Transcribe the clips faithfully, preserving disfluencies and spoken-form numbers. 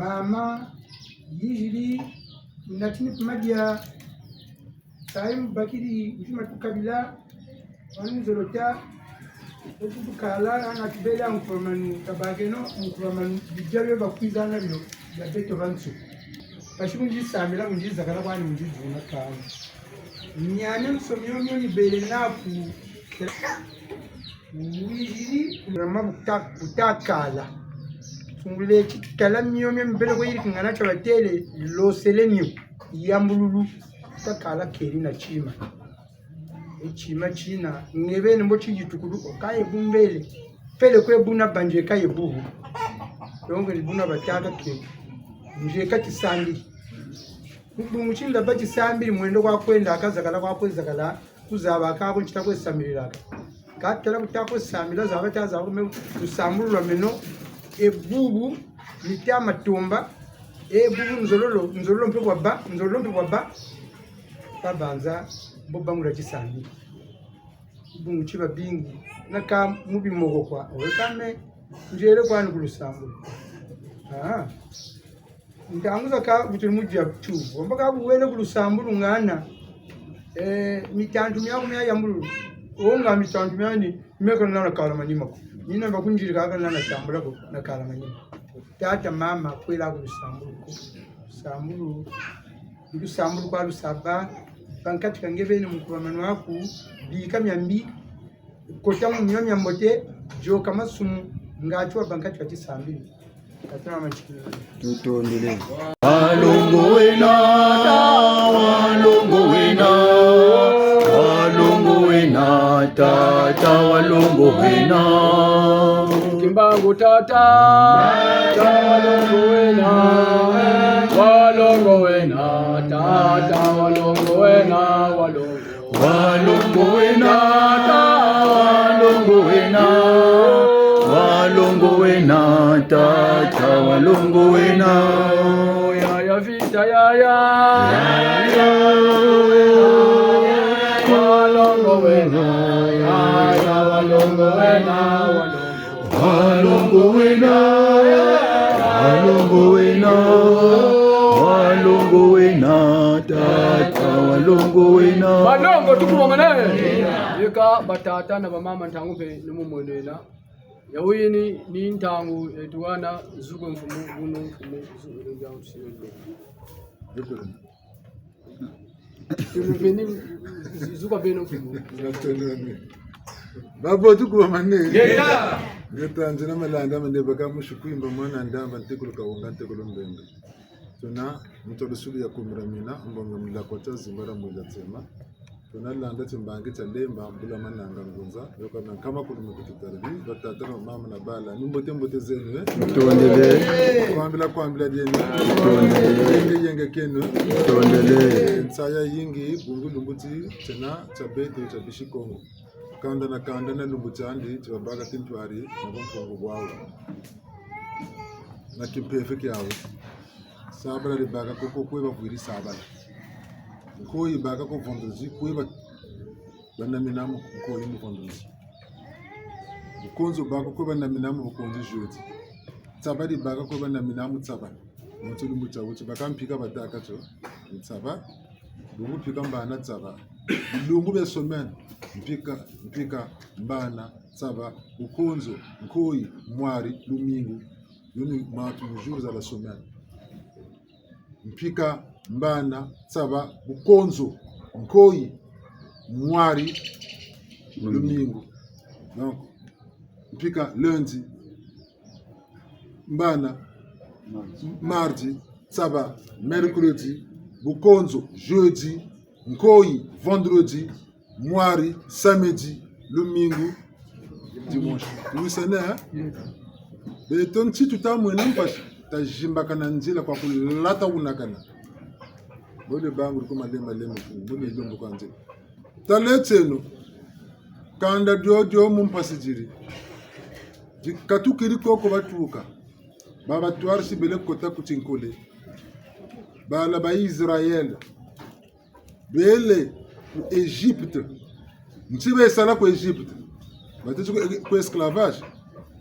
Mama, yiziri, natini pima dia, sayi mubakiri, nzima tukabila, wani nzolota, oku tukala, ana tubele a nkubamanu, kabakeno, nkubamanu, bidia bio bakwiza na bio, bia beto bantu. Pasi kunzi sambila, kunzi zakala, kwani kunzi zuna kani. Miami misomiomio mibele naku. Wiziri, mama buta-, butakala. Ngule titala miomio mibele ko yiri kingana tia batele, losele mio, yambululu. Butakala keri na tima. E tima tina, nge beni mbo ti yitukulu, okaye bumbele. Pele kwe buna banzeka ye bubu. Donc, ni buna batata keri. Nzeka tisambili. Mu bungu ti nda ba tisambili, mwendo kwa kwenda, ka zakala kwa kwe zakala, ku zaba ka ko nti ta kwe sambililaka. Ka tala ku ta kwe sambila, zaba ta zaba ko me, lusambulu lwa meno, e bubu, mita matomba, e bubu nzololo, nzololo mpe bwa ba, nzololo mpe bwa ba, babanza, bo bangula tisambili. Mu bungu ti babingi, na ka mu bimoko kwa, owe ka me, nzele kwani ku lusambulu. Ah. Ntangu zakaka butini mu dia tu. Wamba ka bu wele ku lusambulu ngana. Eh, mitantu miaku mia yambululu. Onga mitantu miani, meka nana kala manima ko. Nina bakunziri kaka nana tambula ko, na kala manima. Tata, mama, kwela ku lusambulu ko. Lusambulu, lusambulu kwa lusaba. Bankati ka nge beni mu nkubamanu aku, bika mia mbi, kota mu mio mia mbote, yoka masumu, ngatu wa bankati wa tisambili. Tutondele. Walongo wena, walongo wena, walongo wena, tata walongo wena. Kimbangu tata, tata walongo wena, walongo wena, tata walongo wena, walongo. Walongo wena, walongo wena, walongo wena, tata walongo wena. Yaya Vita yaya. Yaya. Walongo wena, yaya walongo wena, walongo. Walongo wena, walongo wena, walongo wena, tata walongo wena. Balongo, tukubamane. Yeka batata na bamama, ntangu mpe ni mu mwendo wena. Ya wini ni ntangu ya tuwana, zuko mfumu, buno mfumu, zuko ndia mfumu. Beni, zuka beno kumu. Babo, tukubamane. Ngeta. Ngeta, nzina Malanda Mande, baka musi Kwimba, mwana Ndamba, ntekolo Kawunga, ntekolo Mbembe. Tuna, mutolo sulu ya kumira mina, mbonga mila kota, zimbara mwila tsema. Tuna landa timbangi tia Lemba, mbula mananga ngunza, yoka na nkama kulu mikutu taribi, batata na mama na bala, ni mbote mbote zeno, eh? Tondele. Kwambila kwambila dieno. Tondele. Yenge yenge keno. Tondele. Nsaya yingi, bungu lumbu ti, tiena, tia beto, tia bisi Kongo. Kanda na kanda na lumbu tiandi, ti babaka tintwari, na bumpungu bwawu. Na kimpeve kiawu. Sabala dibaka ko, ko kwe bavwiri sabala. Nkoyi baka ko vendredi, kwe ba, banamina mu nkoyi mu vendredi. Bukonzo baka ko, kwe banamina mu bukonzo jeudi. Tsaba dibaka ko, kwe banamina mu tsaba. Mu tilumbu tia wuti, baka mpika batâka tio, tsaba. Bungu mpika mbana tsaba. Bilumbu bia semaine, mpika, mpika mbana tsaba. Bukonzo, nkoyi, mwari, lumingu. Yo ni matu mu jours za la semaine. Mpika, mbana, tsaba, bukonzo, nkoyi, mwari, lumingu. Donc, mpika lundi, mbana, mardi, tsaba, mercredi, bukonzo, jeudi, nkoyi, vendredi, mwari, samedi, lumingu, dimanche. Tuwisane, eh? Beto nti tuta mwena mpasi, tazimbakana nzila kwa kulata wunakana. Bole bangu liko malembe malembe, bole lombo kwa nzila. Tala tieno, kanda diodio mu mpasi diri. Dikatukiri koko batuka. Ba batwarisi bele kota ku tinkole. Bala ba Israël. Bele ku Égypte. Nti besala ku Égypte? Bateti ku, ku esclavage.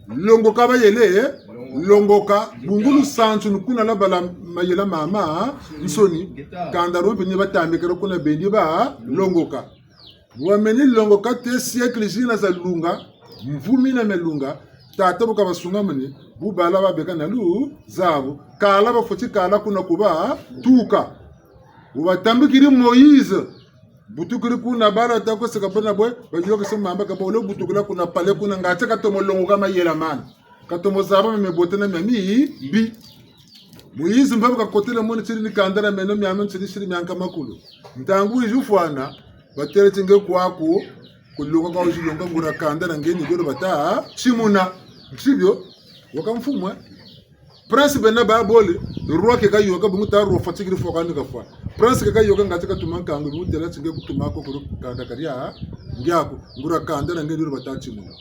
Longoka bayele, eh? Longoka, bungu lusansu ni kuna lwabâ mayela mamansoni. Kanda lo mpe ni batambikila kuna bendi balongoka. Wameni longoka te siècle zina zalunga, mvu mina mialunga, tata bu kabasungamani, bu bala babeka na luzabu, kala bafweti kala kuna ku batuka. Bu batambikiri Moïse, butukiri kuna bala ta kwe seka bana bwe, bayôkese mamba ka bole butukila kuna palais kuna ngatu katomo longoka mayela mana. Katomo zaba mia mibote na mia mibi. Moïse mpe bu kakotele muni tiri ni kanda dia meno miame ntiri siri mia nkama kulu. Ntangu wizi fwana, batêle ti nge kwaku, kulonga kwa wizi longa nguria kanda dia nge ni diodio bata timuna. Nti bio, waka mfumu, eh? Prince bena babole, roi ke kayôka, bungu ta roi fatigiri fwa kani kafwa. Prince ke kayôka ngatu katuma nkangu, bungu têla ti nge kutuma ko kuru kanda karia, ngiaku, nguria kanda dia nge diodio bata timuna.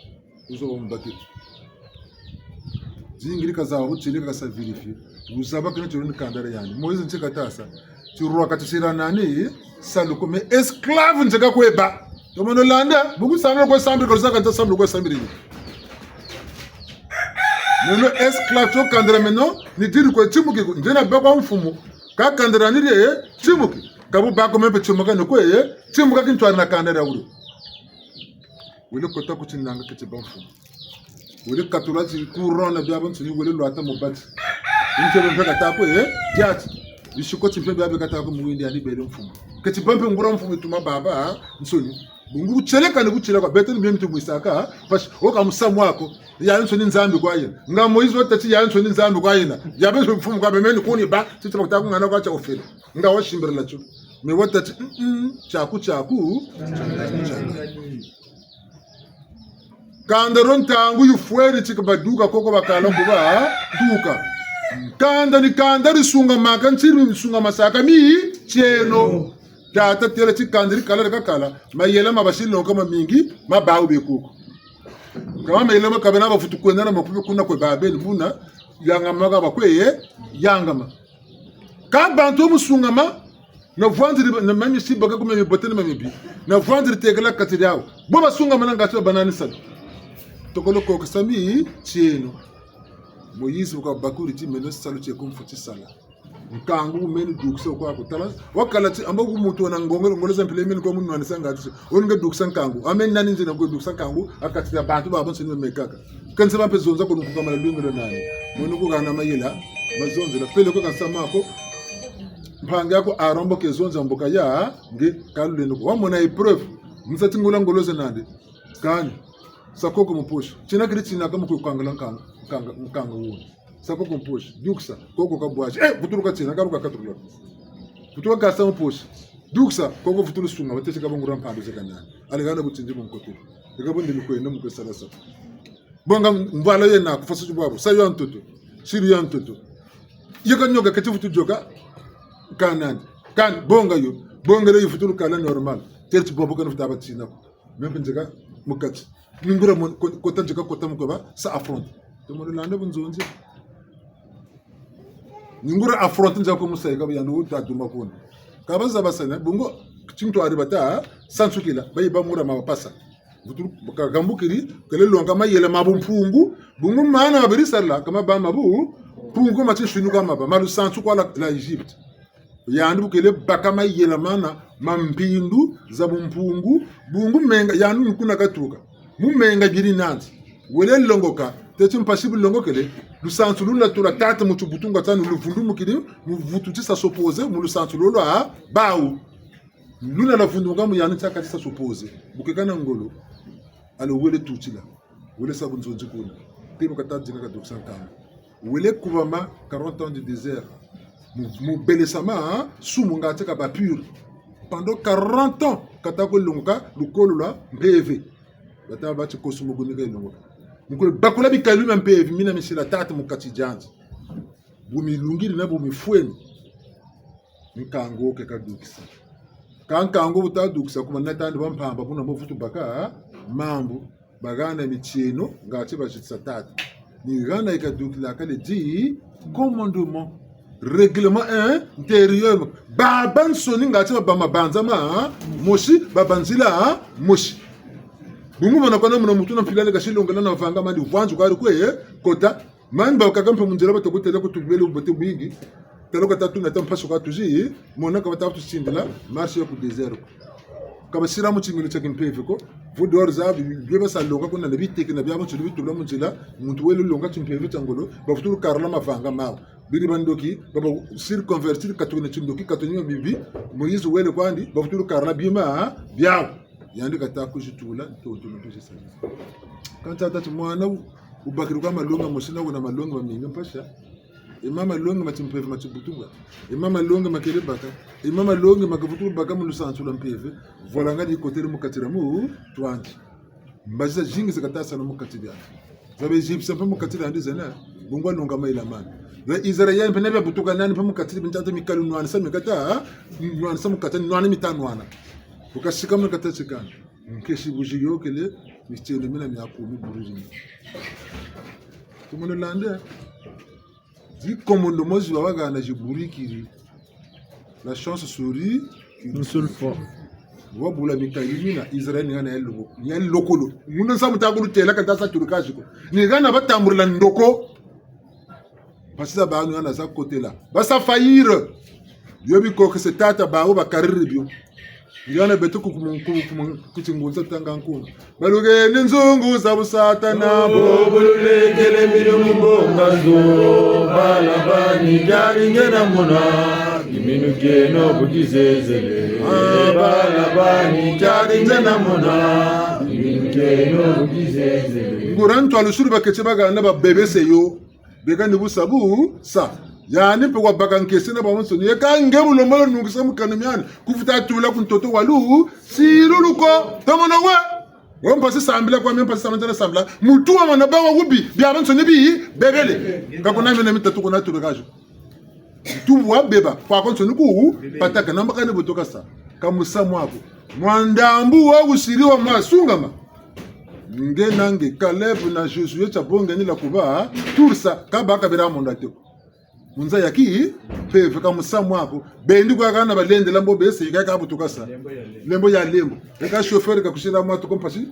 Wuzo wa mubakiri. Zingiri kazaba bu tiri kasa vérifier. Wuzaba kena tiri ni kanda dia yandi. Moïse nti kata sa. Ti roi kati sira nani? Salu ko. Mais esclave nti kakwe bâ. Tomono landa. Bungu sambila kwe sambila, kalusa kanta sambila kwe sambila. Meno esclave to kanda dia meno, ni diri kwe timuki ko. Nti nabâ kwa mfumu. Ka kanda dia ni die, timuki. Ka bu bâ ko meno mpe timuka ni kwe, timuka kintwari na kanda dia wuri. Wele kota ku tinanga keti bâ mfumu. Wele katula ti couronne biabiansoni, wele lwata mu bati. Ntebe mpe kata ko, eh, diati. Bisiko ti mpe biabi kata ko mu windi yandi bele mfumu. Keti bâ mpe nguria mfumu tuma babansoni. Bungu tieleka ni kutieleka, beto ni bie mitu mwisaka, parce que wo ka musamu wako, yayansoni Nzambi kwa yena. Nga Moïse watâ ti yayansoni Nzambi kwa yena. Yayansoni mfumu kwa bemeni kuni bâ, ti ti bakutaka ngana kwa tia ofele. Nga wasimbirila tio. Mais watâ ti, mm, mm, tiaku, tiaku, tiaku. Kanda dio ntangu yifweri ti kabaduka koko bakala kuba duka. Kanda ni kanda disungamaka ntiri disungamasaka mitieno. Tata têla ti kanda dikala dikakala, mayela ma basi longoka mamingi, ma bawu be koko. Kâ ma mayela ma kabena bavutu kwenda na makubi kuna kwe babeni buna, yangama ka bakwe ye, yangama. Kâ bantu musungama, na vwanziri, na mami si baka ku mami bote na mami bi. Na vwanziri tekela kati diawu. Bo basungama na ngatu ba banani salu. Tokolo kokesa mitieno. Moïse bu kabakuri ti meno salu tie ko mfweti sala. Nkangu meni dukisa kwa kutala. Wakala ti amba ku muntu wana ngongolo, ngolo za mpila meni kwa munwanisa ngatu. Wo nge dukisa nkangu. Ame nani nzina kwe dukisa nkangu, ha kati dia bantu babansoni bamekaka. Kansi ba mpe zonza ko nukukamana lwingilo nani. Mono kukana mayela, mazonzela. Peleko ka nsamu ako, mpangi ako Aaron mbo ke zonza mboka ya, nge kalulendo ko. Wamona épreuve, nsa tingula ngolo za nandi. Kani, sa koko mu poche. Tina kiri tina ka mu kwe kangala nkanga, nkanga, nkanga wuni. Sa koko mu poche. Dukisa, koko kabwazi. Eh, vutuluka tina, kaluka katulula. Vutuluka kasa mu poche. Dukisa, koko vutulu sunga, batesi ka bangura mpandu zeka nani. Alingana butindi mu nkotelo. Eka bundi lukwenda mu kwe sala sa. Bonga mvwala yena, kufasa tibwabu. Sa yo ya ntoto. Siri ya ntoto. Yeka nioka keti vutu dioka. Kanani. Kan, bonga yo. Bongele yo vutulu kala normal. Têle ti bobo kani vutu ba tina ko. Meno mpe nzeka mu kati. Ni nguria mo-, ko-, kota nzeka kota mu kwe ba, sa affronte. Tomono landa bunzonzi. Ni nguria affronte nzeka ko musayi ka yandi wuta duma kuna. Ka bazaba sana, bungu, tintwari bata, sansukila, bayiba nguria mapasa. Vutu, ka-, kambukiri, kele longa mayela ma bumpungu, bungu mana mabiri sala, kama ba ma bumpungu, ma tinsuni kwa maba, ma lusansu kwa la, la Égypte. Yandi bu kele baka mayela mana, ma mpindu za bumpungu, bungu menga, yandi ni kuna katuka. Mu menga biri nandi. Wele longoka, teti mpasi bulongokele, lusansu luna tula tata mu tibutunga tiandi luvundumukiri, mu vutu ti sa s'opposer, mu lusansu lolo a, bawu. Luna lwavundumuka mu yandi tia kati sa s'opposer. Bu keka na ngolo. Alors wele tutila. Wele sa bunzonzi kuna. Mpe bu kata dinga kadukisa nkangu. Wele kubama quarante ans du désert. Mu, mu belesama, hein? Sumu ngatu ka ba pur. Pendant quarante ans, kata kwe longoka lukolo lwa mpeve. Bata ba ti kosu mu gunika ilongoka. Mu kwe bakula bikalu mia mpeve, mina misila tata mu kati diandi. Bu milungiri na bu mifweni. Nkangu wo ke kadukisa. Kâ nkangu bu ta dukisa, ku banatandi ba mpamba, buna mbo vutu baka mambu, bahana mitieno, ngatu bazitisa tata. Ni hana yi kadukila kale dix commandements. Règlement intérieur. Babansoni ngatu baba mabanza ma, mosi, baba nzila, mosi. Bungu mana kwa na muna muntu na mpila ni kasi longela na vanga mandi vwanzu kari kwe, kota. Mani bakaka mpe mu nzila bata kutêla ko tubele bubote bwingi. Tala ka tatu na ta mpasi kwa tuzi, mona ka bata tusindila, marche ya ku désert ko. Ka basila mu timinu tia kimpeve ko, vo dehors za, bi-, bie basa longa kuna na biteke na biabiansoni bitula mu nzila, muntu wele longa timpeve tia ngolo, bavutulu karala mavanga mawu. Beri bandoki, baba siri convertir, katuka na tindoki, katuka na bibi, Moïse wele kwandi, bavutulu karala bima, biawu. Yandi kata kuzitula, ntonto, ntonto, sisa. Kâ nta tâ ti mwana wu, wubakiri kwa malongi mosi na wuna malongi mamingi mpasi. E ma malongi ma timpeve ma tibutunga. E ma malongi ma kele baka. E ma malongi ma kavutu baka mu lusansu lwa mpeve. Voilà nga dikotele mu kati dia mutu andi. Mbazi zazingi zi kata sa na mu kati diandi. Za ba Égyptiens mpe mu kati diandi zena. Bungu walonga mayela mandi. Ba Israéliens mpe na bia butuka nani mpe mu kati dia bintantu mikalu nwanisa mi kata, nwanisa mu kati, nwana mi ta nwana. Bu kasika mu kati sikana. Nkesi bu ziyôkele, mitieno mina mia kumi buri zina. Tumone lande. Zi commandement zi babahana ziburikiri. La chance sourit qui nous surprend. Wabula mikalu mina, Israël ni hana ya loko-, ya lokolo. Muna nsamu ta kulutêla ka ta sa turika zi ko. Ni hana batambulila ndoko. Mpasi za bawu ni hana za kotela. Basa faillite. Bio bikokese tata bawu bakariri bio. Ni hana beto ku, ku, ku, ku, ku tingunza tanga nkunga. Balukeni nzungu za busatana. Bo bululekele minu mibonga zo. Bala bani diari nge na mona. Kiminu kieno bu kizezele. Ah, bala bani diari nge na mona. Kiminu kieno bu kizezele. Nguria ntwalusulu baketi bahana babebese yo. Beka ni busa bu sa. Yandi mpe wabaka nkesi na babansoni. Yeka nge bu lomolo nungisa mu kanu miandi. Kufuta tula ku ntoto wa lusilu lu ko. Tomona we. Wo mpasi sambila kwa mi mpasi sambila na sambila. Mutu wamana bawa wubi. Biabiansoni bi bebele. Ka kuna mina mitatu kuna tubeka zo. Mutu wabeba. Kwa kwansoni ku pataka na mbaka ni butuka sa. Ka musamu aku. Mwa ndambu wa wusiri wa masungama. Nge na nge, Caleb na Josué tia bonga ni la kuba, turisa, ka ba kabela monda te ko. Mu nza ya kimpeve ka musamu aku, bendi kwa kana balendela mbo bese, yeka ka butuka sa. Lembo ya lembo. Yeka chauffeur ka kusila mwatu ko mpasi,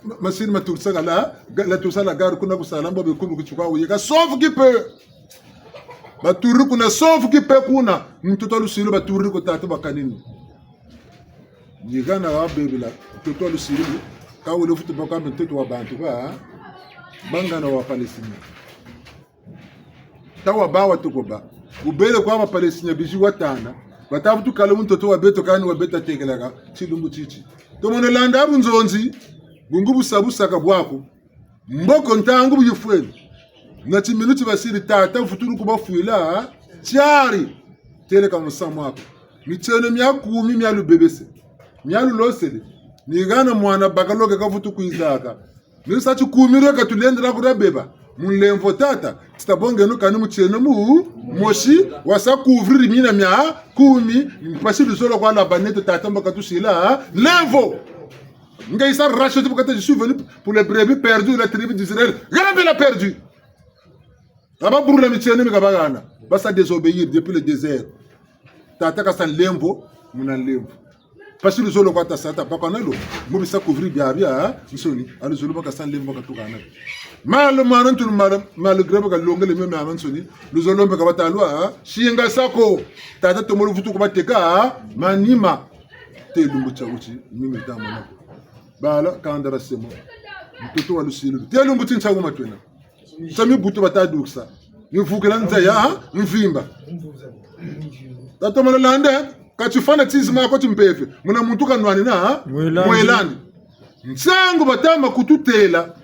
ma-, masini ma turisa kala, ga-, la turisa la gare kuna kusala mbo be kubu kuchuka wu, yeka sauve qui peut. Baturi kuna sauve qui peut kuna, ntoto lusilu baturi ko tata bakanini. Ni hana wabebela, ntoto wa lusilu, ka wele futu baka mbe ntoto wa bantu ba, bangana wa Palestina. Ta wa bawa toko ba. Wubele kwa ba Palestina bizi watana. Bata futu kala mu ntoto wa beto kani wa beta tekelaka, tilumbu titi. Tomona landa bu nzonzi, bungu busa busaka bwaku. Mboko ntangu bu yifweni. Na timinu ti basiri tata vutulu ku bafwila, tiari. Têle ka musamu aku. Mitieno mia kumi mia lubebese. Mia lulosele. Ni hana mwana bakaloke ka vutu kwizaka. Ni sa ti kumi dio ka tulendela ku dia beba. Mu nlemvo tata. Ti ta bongeno kani mutieno mu, mosi, wasa couvrir mina mia kumi. Mpasi luzolo kwa la banete tata mbo ka tusila. Nlemvo. Nga yisa racheter bu kata, je suis venu pour les brebis perdues de la tribu d'Israël. Hana mpe la perdu. Ka baburula mitieno mi ka bahana. Basa désobéir depuis le désert. Tata kasa nlemvo, muna nlemvo. Mpasi luzolo kwa tasa ta bakana lo. Mu bisa couvrir biabiansoni. A luzolo mbo kasa nlemvo ka tukana. Mal, mal, ntu mal, malgré bakalongele mio miabiansoni. Luzolo mpe ka bata lwa, singasa ko. Tata tomo luvutu ku bateka, manima. Te lumbu tia wuti, mimi ta mona ko. Bala, kanda dia semo. Ntoto wa lusilu. Te lumbu ti ntia wuma twena. Ntia mi butu bata dukisa. Ni vukila nza ya, ha? Mvimba. Tata mala lande, ka ti fanatisme ko ti mpeve. Muna muntu ka nwanina, ha? Mwelani. Mwelani. Nsangu bata ma kututêla.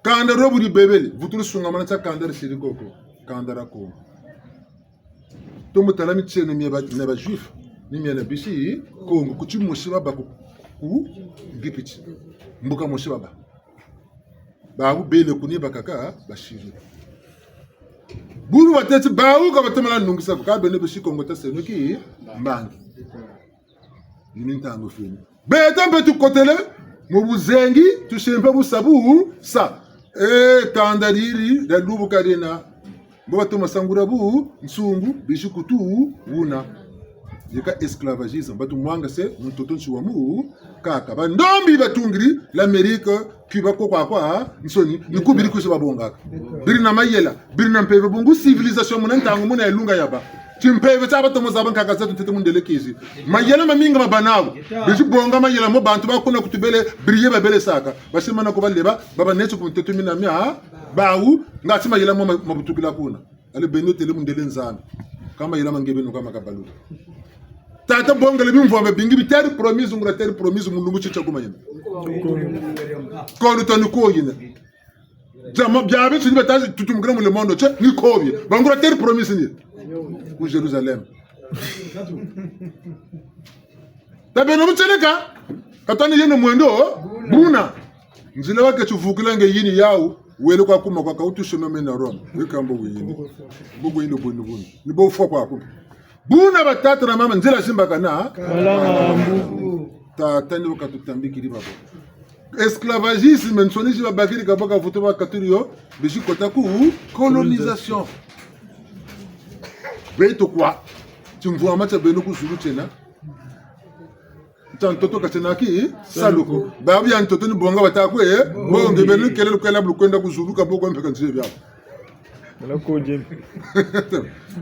Kanda dio bu dibebele. Vutulu sungamana tia kanda disiri koko. Kanda dia Kongo. Tomo tala mitieno mia ba, mia ba Juifs, ni mia na bisi Kongo, ku ti mosi baba ku, ku Ngipiti. Mbuka mosi baba. Bawu bele kuni bakaka, basiri. Bulu bateti bawu ka batamana nungisa ko, ka beno bisi Kongo ta seno ki mbangi. Ni ntangu fini. Beto mpe tukotele mu buzengi, tusimpe busa bu sa. E, kanda diri, dia lubuka diena. Mbo batoma sangula bu, nsungu, bisi kutu, wuna. Yeka esclavagisme, batumwangase mu ntoto nsi wa mukaka. Bandombi batungiri l'Amérique, Cuba, ko kwakwansoni, ni ku beri kwizi babongaka. Beri na mayela, beri na mpeve, bungu civilisation muna ntangu muna yalunga yabâ. Timpeve tia batomo zaba nkaka zeto ntete mundele kizi. Mayela mamingi mabâ nawu. Bizi bonga mayela mo bantu ba kuna kutubele, beri ye babelesaka. Basi mana ko baleba, baba neti ku ntoto mina mia, bawu, ngati mayela mo ma-, mabutukila kuna. Allez beno têle mundele Nzambi. Ka mayela ma nge beno ka makabaluka. Tata bongele bimvwama bingi bi terre promise, nguria terre promise, mu lumbu titi kuma yina. Kolo tani ko yina. Diamant, bia bintu ni bata tutumukila mu le monde entier, ni ko bie. Ba nguria terre promise ni. Ku Jérusalem. Ta beno mu tieleka, ka twani yeno mwendo, buna. Nzila waketi vukila nge yini yawu, wele kwa kuma kwa ka wutu chemin mena Rome. Weka mbo wini. Mbo wini buni buni. Ni bo fwa kwa kuma. Buna batata na mama, nzila zimbakana. Kala mbu. Tata ni wakatutambikiri babo. Esclavagisme, nsoni zi babakiri kabo ka vutu bakaturi yo, bizi kota ku colonisation. Beto kwa, timvwama tia beno ku zulu tiena. Tia ntoto ka tiena ki salu ko. Bawu bia ntoto ni bonga bata kwe, bonge beno kele lukwela bulu kwenda ku zulu ka boko mpeka nzile biawu. Mala ko jeni.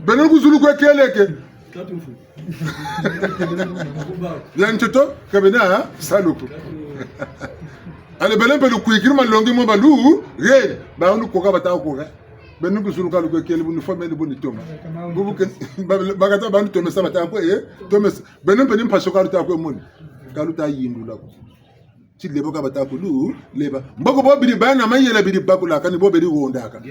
Beno ku zulu kwe keleke. Bia ntoto, ka bena salu ko. Allez beno mpe lukwikiri malongi mo balu, ye, bawu ni koka bata koka. Beno ku zulu ka lukwe kele, bu ni famille, bu ni toma. Bubu ke, ba-, bakata ba ni tomesa bata kwe, eh, tomesa. Beno mpe ni mpasi ka luta kwe moni. Ka luta yindula ko. Ti leba ka bata kulu, leba. Mboko bo beri bâ na mayela beri bakulaka ni bo beri hondaka.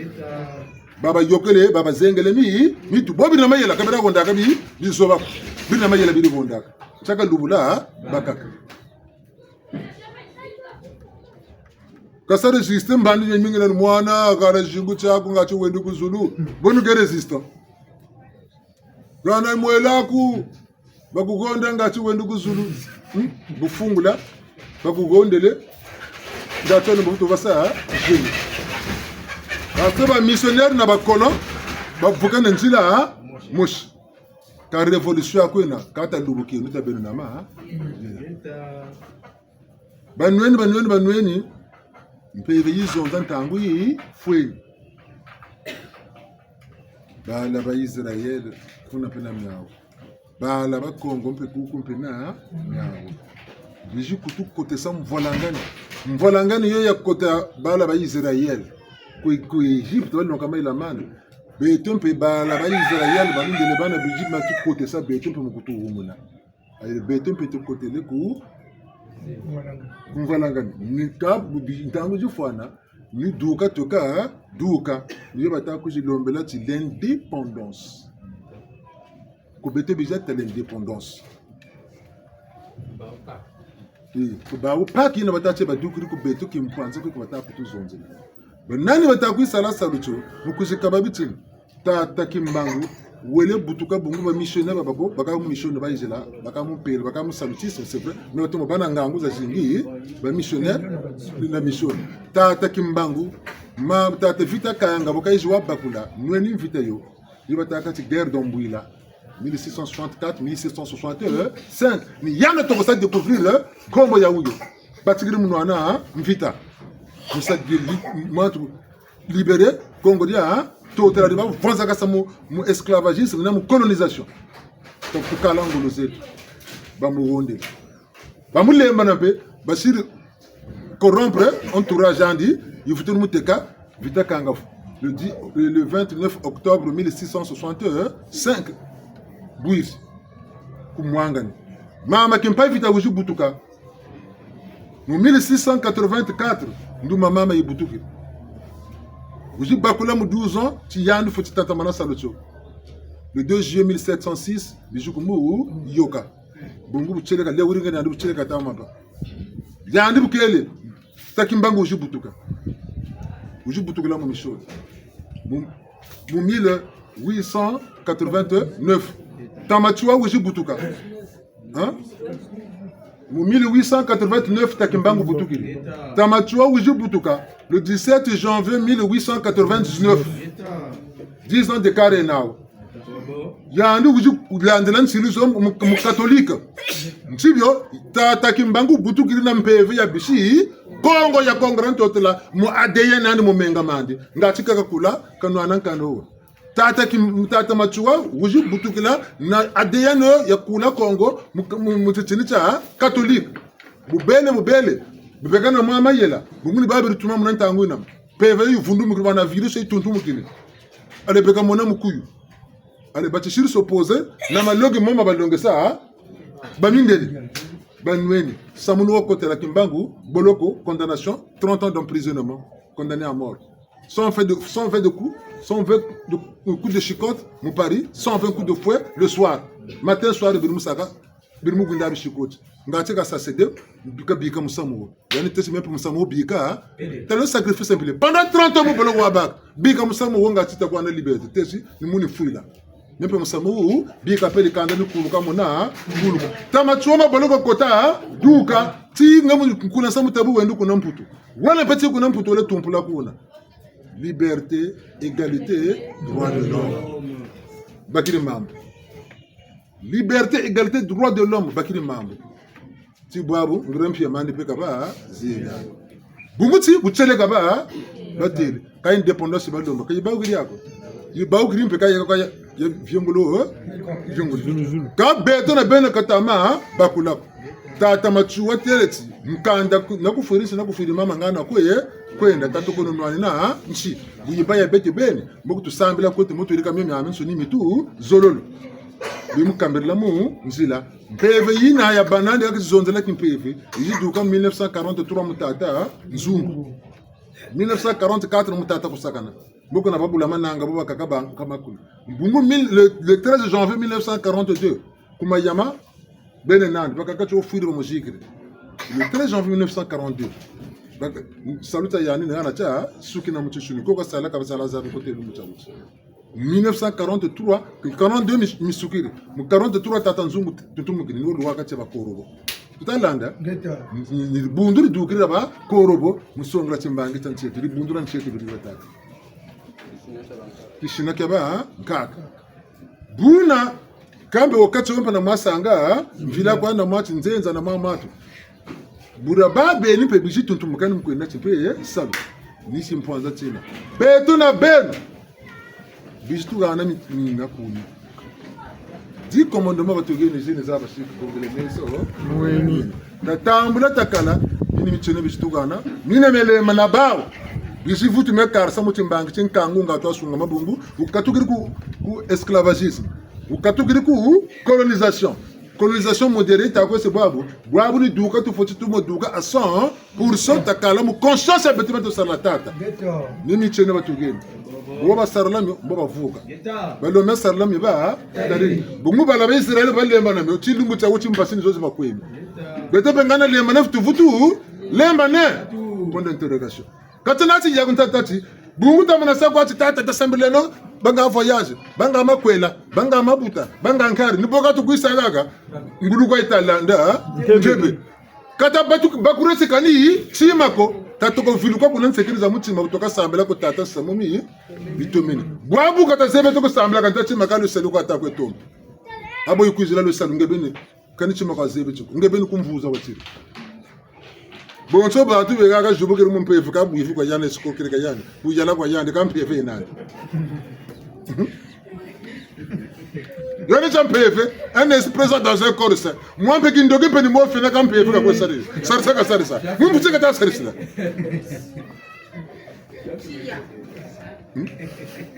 Baba yokele, baba zengele mi, mitu. Bo beri na mayela ka beri hondaka bi, bizoba ko. Beri na mayela beri hondaka. Tiaka lubula, bakaka. Ka sa résister mbandi ni mingi na mwana, kala zingu tiaku ngati wendi ku zulu. Bo nu ke résistant. Kana mwela ku, bakuhonda ngati wendi ku zulu. Hmm? Bufungula, bakuhondele. Ngati wena mbuto basa, ha? Zulu. Parce que ba missionnaire na ba colon, bavuka na nzila, ha? Mosi. Ka révolution ya kwena, kata lubuki, nu ta beno na ma, ha? Banweni, banweni, banweni, mpeve yizonza ntangu yi fweni. Bala ba Israël, kuna mpe na miawu. Bala ba Kongo mpe kuku mpe na miawu. Bizi kutu kotesa mvwalangani. Mvwalangani yo ya kota bala ba Israël. Ku, ku Égypte, bali noka mayela mani. Beto mpe bala ba Israël, balundele bana bizi matu kotesa beto mpe mu kutu humuna. Ayi, beto mpe tukotele ku, ku mvwalangani. Ni ka, bi-, ntangu zifwana, ni duka tuka, duka. Ni yo bata kuzilombela ti l'indépendance. Ku beto biza ta l'indépendance. Eh, ku bawu Pâques yina bata tie badukiri ku beto kimpwanza ku bata kutuzonzela. Ba nani bata kwisala salu tio, mu kuzikaba bitini? Tata Kimbangu, wele butuka bungu ba missionnaire babâ ko, baka mu mission bayizila, baka mu mpelo, baka mu salutiste, c'est vrai, mais batomo bâ na ngangu zazingi, ba missionnaire, na mission. Tata Kimbangu, ma, tata Vita Kayanga, bu kayizi wabakula, nweni mvita yo, yo batâka ti guerre d'Ambuila, mille six cent soixante-quatre, mille six cent soixante-cinq, ni yandi tokosa découvrir, eh, nkombo ya wuyo. Batikiri munwana, ha? Mvita. Musa di-, li-, matu libérer Kongo dia, ha? Totala di bavwanzakasa mu, mu esclavagisme na mu colonisation. Donc, tukala ngolo zeto. Bamuhondele. Bamulembana mpe, basiri corrompre entourage andi, yifutulu muteka, Vita Kayanga. Le dix, le, le vingt-neuf octobre mille six cent soixante-cinq, bwiri. Ku Mwangani. Mama Kimpa Vita wizi butuka. Mu mille six cent quatre-vingt-quatre, ndumba mama yibutukiri. Wizi bakula mu douze ans, ti yandi fweti tatamana salu tio. Le deux juillet mille sept cent six, bizi kumuyoka. Bungu butieleka, le wuri nge nandi butieleka tama ba. Yandi bu kele, Tata Kimbangu wizi butuka. Wizi butukila mu mission. Mu, mu mille huit cent quatre-vingt-neuf. Tata Matsoua wizi butuka. Hein? Mu mille huit cent quatre-vingt-neuf, Tata Kimbangu butukiri. Tata Matsoua wizi butuka le dix-sept janvier mille huit cent quatre-vingt-dix-neuf. Dix ans d'écart yena wo. Yandi wizi landila nsilu zo mu, mu katolika. Nti bio, tata Kimbangu butukiri na mpeve ya bisi Kongo, ya Kongo dia Ntotela, mu A D N andi, mu menga mandi. Ngati ka kakula, kanwana nkanda wo. Tata Kim-, tata Matsoua wizi butukila na A D N ya kula Kongo mu, mu, mu titini tia katolika. Bubele, bubele. Bubeka na mwa mayela. Bumuni babiri tuma muna ntangu yina. Mpeve yivundumukini, bana virus yituntumukini. Allez beka mona mukuyu. Allez, batisiri s'opposer na malongi mo ma balongesa, ha? Bamindele. Banweni. Samu ni wakotela Kimbangu, boloko, condamnation, trente ans d'emprisonnement, condamné à mort. Cent vingt de, cent vingt de coups, cent vingt de, de coups de chicotte, mu Paris, cent vingt coups de fouet le soir. Matin, soir, biri musaka, biri mukwinda bishikoti. Ngati ka sa céder, bika, bika musamu wo. Yandi tesi: me mpe musamu wo bika. Tala sacrifice mpila. Pendant trente ans mu boloko wabaka. Bika musamu wo ngati ta kuwa na liberté. Tesi ni muni fwila. Me mpe musamu wo bika, peleko kanda ni kuluka mona, kuluka. Tata Matsoua, boloko kota, duka. Ti nga mu kuna samu tabu wendo kuna Mputu. Wele mpe ti kuna Mputu wele tumpula kuna. Liberté, égalité, droit de l'homme. Bakiri mambu. Liberté, égalité, droit de l'homme, bakiri mambu. Ti bwabu, nguria mpia mandi mpe kaba zina. Bungu ti, butieleka ba, batêle. Ka indépendance balomba, ka yibawukiri yako. Yibawukiri mpe ka ya, ka ya, ya viongolo, eh? Viongolo. Ka beto na beno kata ma bakula ko. Tata Matsoua têle ti, nkanda ku-, na kufwiri nsi, na kufwiri mama ngana kwe, kwenda, tata kono nwanina nsi. Bu yiba ya beto beni, mbo kutusambila kweto, mu twirika mio miamiansoni mitu zololo. Bimukambirila mu nzila. Mpeve yina ya banandi kaka tizonzela kimpeve, yizi duka mille neuf cent quarante-trois mu tata Nzungu. Mille neuf cent quarante-quatre mu tata Kusakana. Mbo kuna babula mananga, bo bakaka ba-, ka makulu. Bungu mille, le, le treize janvier mille neuf cent quarante-deux, ku Mayama, bene nandi, bakaka tio fwiri bamuzikiri. Le treize janvier mille neuf cent quarante-deux, baka-, salu tia yandi ni hana tia sukina mu tisuni, ko kasala ka basala zabi kote lumbu tia musi. Mille neuf cent quarante-trois, quarante-deux mis-, misukiri. Mu quarante-trois tata Nzungu tuntumukini, ni wo lwaka tia bakorobo. Tutalanda? Ngeta. Ni, ni, ni dibundu didukiri dia bakorobo, mu songela timbangi tia nsi eto, dibundu dia nsi eto, bidi batata. Tisina kia ba, ha? Nkaka. Buna, kambe wakati wampa na masanga, ha? Mvila kwa na mati, nzenza na mamatu. Bura babeni mpe bizi tuntumukani mu kwenda ti mpe, eh, salu. Ni si mpwanza tina. Beto na beno. Bizi tuhana mi-, mina kuni. Dix commandements batugeni zini za basi kukongele meso. Mweni. Tatambula takala, mini mitieno bizi tuhana. Mina mialema na bawu. Bizi vutu miakarisa mu timbangi ti nkangu nga twasunga mabungu. Wukatukiri ku, ku esclavagisme. Wukatukiri ku colonisation. Colonisation moderne yita kwe se bwabu. Bwabu ni duka tufweti tumo duka à cent pour cent takala mu conscience ya beto bena tusala tata. Ngeta. Ni mitieno batugeni. Bo basarila mio, mbo bavuka. Ngeta. Balome sarila mio ba, tari. Bungu bala ba Israele balembana mio, tilumbu tia wuti mbasi ni zo zi bakwemi. Ngeta. Beto mpe ngana lembana vutu vutu, lembane. Point d'interrogation. Kati na ti ya kunta tati, bungu tamana sa kwa ti tata tasambileno, banga voyage, banga makwela, banga mabuta, banga nkari, ni bo ka tukwisa kaka, ngulu kwa yita landa, ha? Ntebe. Ntebe. Kata batu-, bakurese kani tima ko, tatoko viluka kuna nsekele za mutima, bu toka sambila ko tata samu mi, bitomene. Bwabu kata zebi toko sambila kani ta tima ka lusalu kwa ta kwe tomba. Abo yikwizila lusalu nge beni, kani tima ka zebi tio ko, nge beni ku mvuza watiri. Bonso bantu beka kazubukiri mu mpeve ka bwivi kwa yandi, sikokiri ka yandi, kuyala kwa yandi, ka mpeve nandi. Yandi tia mpeve, un esprit dans un corps sain. Mwa mpe kindoki mpe ni mo fina ka mpeve ka kwe sarisa. Sarisa ka sarisa. Mu mputi ka ta sarisila. Hmm?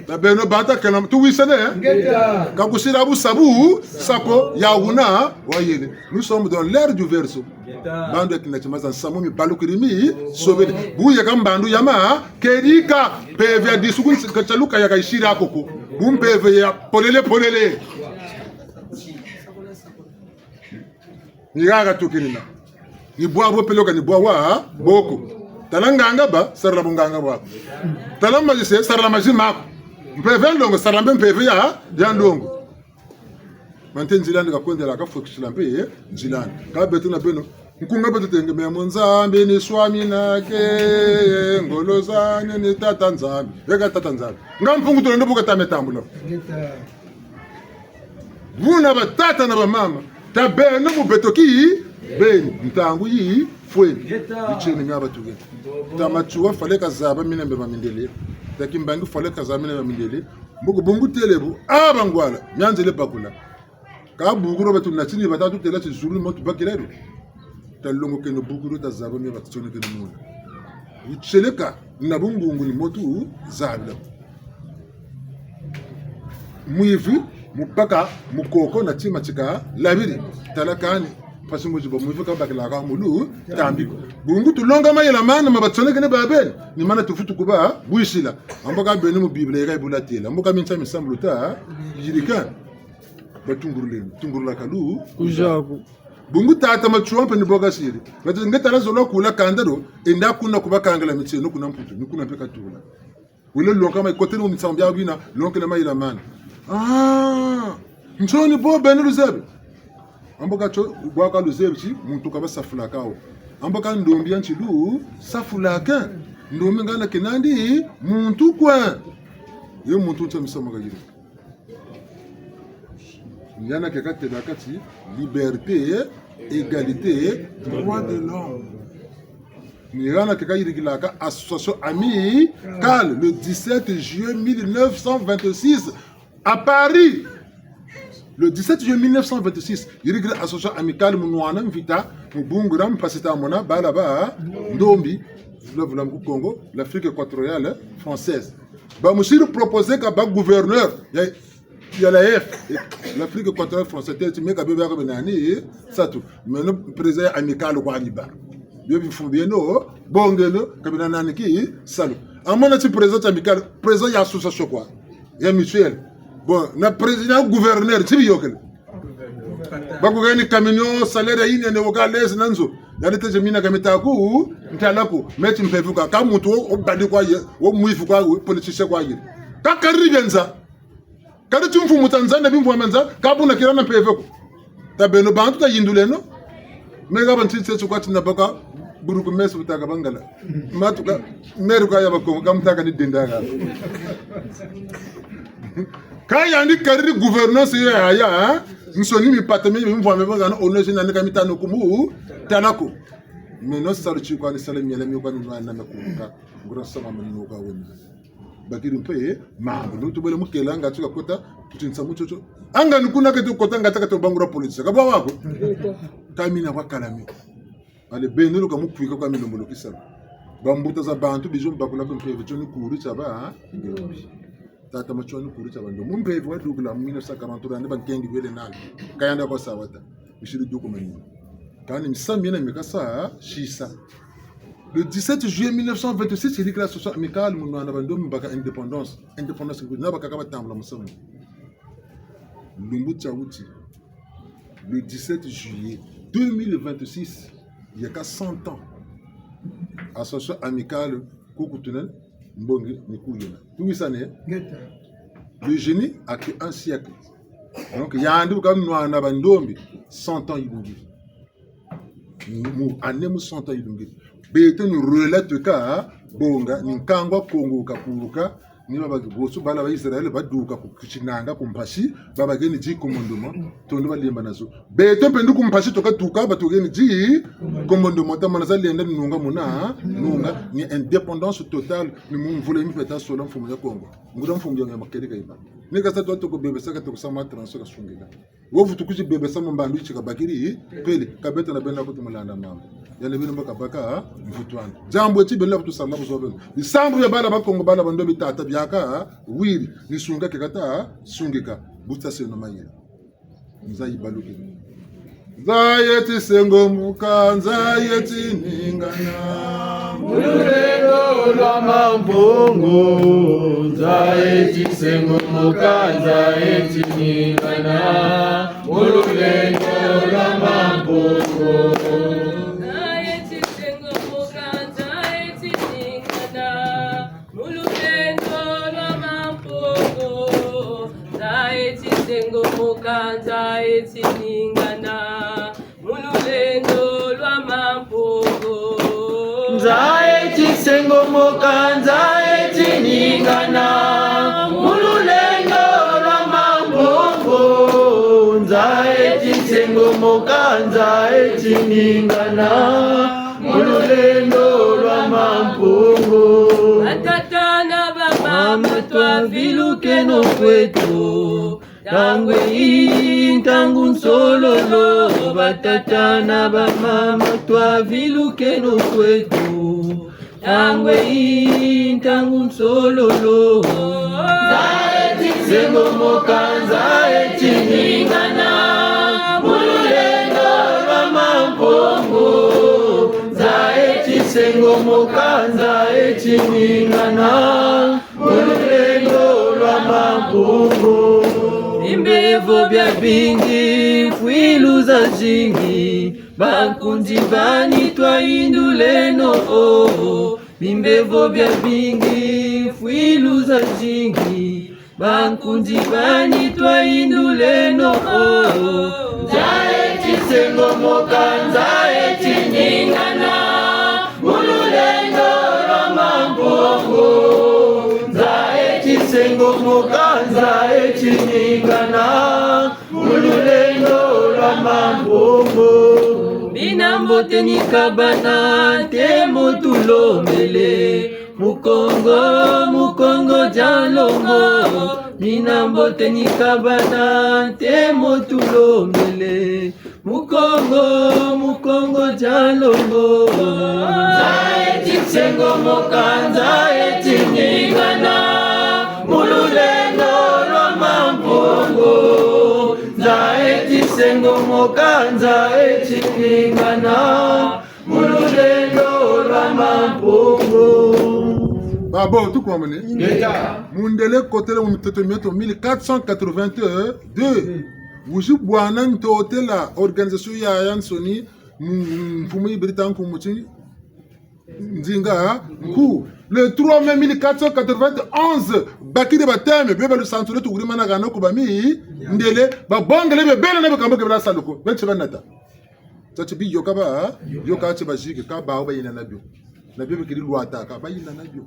Na beno bata kena, tuwisane, eh? Ngeta. Ka kusila bu sabu, sako, ya wuna, wayele. Nous sommes dans l'ère du Verseau. Ngeta. Mbandu ya kina tima za nsamu mibalukiri misobele. Bu yeka mbandu ya ma, kedika, mpeve ya disuku nsi-, ka tialuka ya ka yisiri koko. Bu mpeve ya polele, polele. Ni haha tukinina. Ni bwa bo peloka ni bwa wa boko. Tala nganga ba, sarila bunganga bwaku. Tala magicien, sarila magie maku. Mpeve ya nlongo, sarila mpe mpeve ya, ya nlongo. Mante nzila'andi kakwendela, kafwekisila mpe, eh, nzila'andi. Ka beto na beno. Nkunga beto tenge, me mu Nzambi ni swami nake, ngolo zani ni Tata Nzambi. Yeka Tata Nzambi. Nga Mpungu Tulendo bu kata me tambula. Ngeta. Buna batata na bamama, tabeno mu beto kibeni, ntangu yifweni. Bitieno mia batukene. Tata Matsoua fallait kazaba mina mpe ma mindele. Tata Kimbangu fallait kazaba mina mpe ma mindele. Mbo ko bungu têle bu, a bangwala, mia nzele bakula. Ka buku dio batu natini bata tutêla ti zulu mo tubakila dio. Talongokeno buku dio tazaba mia batusonekene muna. Butieleka na bungungu ni mo tuzabila. Mwivi, mu baka, mu koko na tima tika labiri. Tala kani, mpasi mu ziba mwivi kabakilaka mu lutambi ko. Bungu tulonga mayela mana ma batusonekene babeni, ni mana tuvutu kubabwisila. Ambo ka beni mu Biblia yeka yibula têla. Ambo ka minsa misambu luta yirika. Batunguruleno, tungurula kalu. Kuzaku. Bungu tata Matsoua mpe ni bo kasiri. Bati nge tala zola kula kanda dio, enda kuna ku bakangila mitieno kuna Mputu, ni kuna mpe katula. Wele lonka ma ikotele mu misamu mia bina, lonkele mayela mana. Ah, nsoni bo beno luzebi. Ambo ka tio, bwa ka luzebi ti, muntu ka basafulaka wo. Ambo ka ndombi ya nti lusafulaka. Ndombi ngana kena ndi, muntu kwa. Ye muntu ntia misamu kayiri. Ni hana ke katêlaka ti liberté, égalité, droit de l'homme. Ni hana ke kayirikilaka association Amicale le dix-sept juillet mille neuf cent vingt-six à Paris. Le dix-sept juillet mille neuf cent vingt-six, yirikila association Amicale mu nwana mvita, mu bungula mpasi ta mona bala ba ndombi, vula vula mu Kongo, l'Afrique équatoriale française. Bamusiri proposer ka ba gouverneur ya ya l'A E F, l'Afrique équatoriale française, têle ti meka bebe yako benani, eh, satu. Meno président ya Amicale kwa liba. Bio bifumbi bieno, bongeno, ka bena nani ki, salu. Amona ti président ya Amicale, président ya association kwa, ya mutuelle. Bon, na président ya gouverneur, ti biyôkele. Bakukeni camion, salaire ya yinene, woka lezi na nzo. Yandi têle ti mina ka mita ku, ntala ku, meti mpeve kwa, ka muntu wo, wo bandi kwa ye, wo mwivi kwa, wo politicien kwa ye. Ka kariri bia nza. Kadi timfumu tia nza na bimvwama nza, ka buna kila na mpeve ko. Tabeno bantu tayinduleno. Meka ba ntitse tsu kwa tina baka, bourgmestre butaka bangala. Matuka, maire kwa ya Bakongo, ka mutaka ni dendaka. Ka yandi kariri gouvernance yo ya, ya, eh? Nsoni mipata mi bimvwama bangana, ono zina ni ka mitano kumu, tala ko. Meno salu ti kwa ni sala miela mi kwa ni nwana na kuruka. Nguria sama meno kwa wena. Bakiri mpe, eh, mambu. Ntu bele mukela nga tuka kota, kuti nsamu tiotio. Anga ni kuna ke tukota nga taka tubangula politique. Ka bwa wako? Ka mina kwa kala mi. Ale beno luka mukwika kwa milombolo kisalu. Bambuta za bantu bizo mbakula ku mpeve tio ni kuri tiaba, ha? Tata Matsoua ni kuri tiaba ndo. Mu mpeve wadukila mu mille neuf cent quarante-trois, ni bankengi bele nani. Ka yandi kwa sawata. Misiri duku manini. Kani misamu miena mi kasa, sisa. Le dix-sept juillet mille neuf cent vingt-six, yirikila association Amicale mu nwana bandombi baka indépendance. Indépendance, na bakaka batambula musamu. Lumbu tia wuti. Le dix-sept juillet deux mille vingt-six, yeka cent ans. Association Amicale, kuku tuna, mbongi ni kuyena. Tuwisane? Ngeta. Le génie a que un siècle. Donc, yandi bu ka nwana bandombi, cent ans yilungiri. Mu, année mu cent ans yilungiri. Beto ni relais tuka bonga, ni nkangu wa Kongo kakuluka, ni baba boso bala ba Israël baduka ku, ku tinanga ku mpasi, babakeni dix commandements, tondo balemba nazo. Beto mpe ndu ku mpasi tuka tuka, batukeni dix commandements, tamana za lenda ni nunga muna, nunga, ni indépendance totale, ni mu mvula yi mpe ta sola mfumu ya Kongo. Nguria mfumu ya makerika yiba. Ni kasa tuka tuka bebesa ka tuka sama transo kasungika. Wo vutu kuzi bebesa mu mbandu yi ti kabakiri, pele, ka beto na beno kutu mulanda mambu. Yandi beno mbo kabaka, mvutu andi. Diambu eti beno la kutu sala buzoba beno. Bisambu bia bala ba Kongo, bala bandombi tata biaka, wiri, ni sunga ke kata, sungika, buta seno mayela. Nza yibaluki. Nza yeti sengomoka, nza yeti ningana. Mu lulendo lwa Mampungu, nza yeti sengomoka, nza yeti ningana. Mu lulendo lwa Mampungu. Nza yeti sengomoka, nza yeti ningana. Mu lulendo lwa Mampungu, nza yeti sengomoka, nza yeti ningana. Mu lulendo lwa Mampungu. Nza yeti sengomoka, nza yeti ningana. Mu lulendo lwa Mampungu, Mokanza e tiningana mu lulendo lwa Mampungu. Batata na bamama, twavilukeno kweto. Ntangu yi ntangu nsololo, batata na bamama, twavilukeno kweto. Ntangu yi ntangu nsololo. Nza e tisengomoka, nza e tiningana, mu lulendo lwa Mampungu. Nza e tisengomoka, nza e tiningana, mu lulendo lwa Mampungu. Bimbevo biabingi, mfwilu zazingi, bankundi bani twayinduleno, oh. Bimbevo biabingi, mfwilu zazingi, bankundi bani twayinduleno, oh. Nza e tisengomoka, nza e tiningana, mu lulendo lwa Mampungu. Nza e tisengomoka, nza e tiningana, mu lulendo lwa Mampungu. Bina mbote ni kabana, ntemo tulombele. Mukongo, Mukongo dia nlongo. Bina mbote ni kabana, ntemo tulombele. Mukongo, Mukongo dia nlongo. Nza e tisengomoka, nza e tiningana, mu lulendo lwa Mampungu. Nza e tisengomoka, nza e tiningana, mu lulendo lwa Mampungu. Babo, tukwamane. Ngeta. Mundele kotele mu mitoto mieto mille quatre cent quatre-vingt-deux. Wizi bwana ntotela organisation yayansoni, mu-, mu-, mfumu yi beri ta nkumbu ti Nzinga Nkuwu. Le trois mai mille quatre cent quatre-vingt-onze, bakiri bateme, bie ba lusansu lweto kuri mana hana ku bamindele, babongele bie bena na bie kambo ke bela salu ko, beti banata. Tia ti bi yoka ba, yoka ti baziki, ka bawu bayina na bio. Na bio bikiri lwata, ka bayina na bio.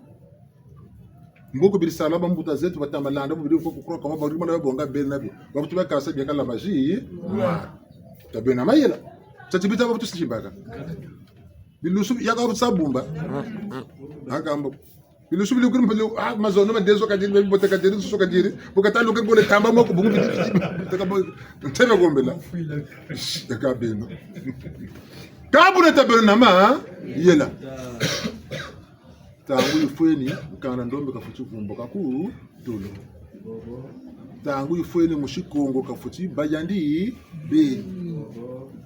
Mboko beri sala bambuta zeto, batama landa, beri ko kukura kama bari mana babonga beri na bio. Bakutu bakasa bia kala maji. Tabeno na mayela. Tia ti bita bakutu simbaka. Bilusu ya ka busa bumba. Akamba. Bilusu bili kuri mpele, ah, mazono ma dezo kadiri, bebote kadiri, nsusu kadiri. Bu kata luke bole tamba moko bungu bidi bidi. Taka bo, ntebe gombela. Taka beno. Ka buna tabeno na mayela. Ntangu yifweni, mukanda ndombe kafweti vumbuka ku tulu. Ntangu yifweni, musi Kongo kafweti bâ yandi beni.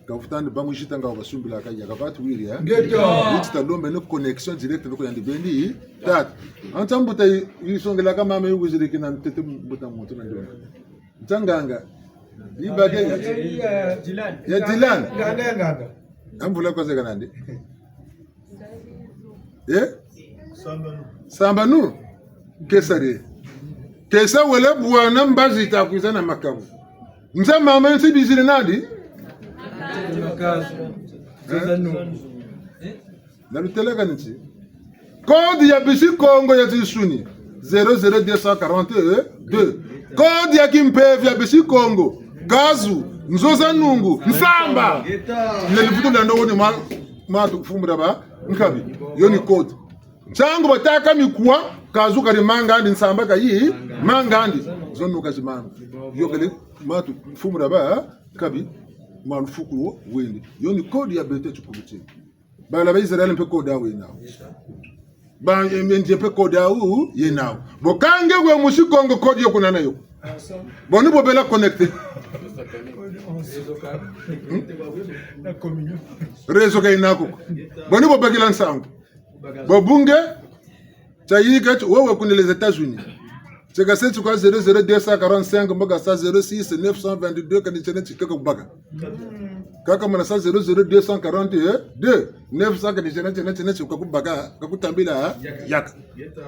Kafweti yandi bâ mu zita nga wabasumbila ka ya kavatu wiri, eh? Ngeta. Zita ndombe ni connexion directe ni ko yandi beni. Tata. Anta mbuta yi-, yisongelaka mama yi wiziriki na ntete mbuta muntu na ndombe. Ntanganga. Yibake ya Dylan. Ya Dylan. Nganga, nganga. Amvula kwa zeka nandi. Eh? Sambanu. Kesa de. Kesa wele bwana mbazi ta kwiza na makabu. Nza mama nsi bizire nandi? Makabu. Eh? Na lutelaka nti. Code ya bisi Kongo ya tinsuni. Zéro zéro deux cent quarante-deux. Code ya kimpeve ya bisi Kongo. Kazu, nzo za nungu, nsamba. Leli vutu landa woni ma, ma tukufumbula ba, nkabi. Yo ni code. Ntangu batâka mikwa, kazu kari mangandi, nsamba kayi mangandi. Zo nuka zimanga. Yo kele ma tukufumbula ba, nkabi. Mwa lufuku wo, wende. Yo ni code ya beto tikubiti. Bala ba Israele mpe code yawu yena nawu. Ba, eh, Indien mpe code yawu yena nawu. Bo ka nge we musi Kongo code yo kuna nayo. Bo ni bo bela connecté. Hmm? Réseau ka yena naku ko. Bo ni bo bakila nsangu. Bo bungu, tayika ti wewe kuna les États-Unis. Tieka se ti kwa zéro zéro deux cent quarante-cinq, mbo kasa zéro six neuf cent vingt-deux, kani tiena tikaka kubaka. Kaka mana sa zéro zéro deux cent quarante-deux, neuf cent, kani tiena, tiena, tiena tikaka kubaka, kakutambila, yaka.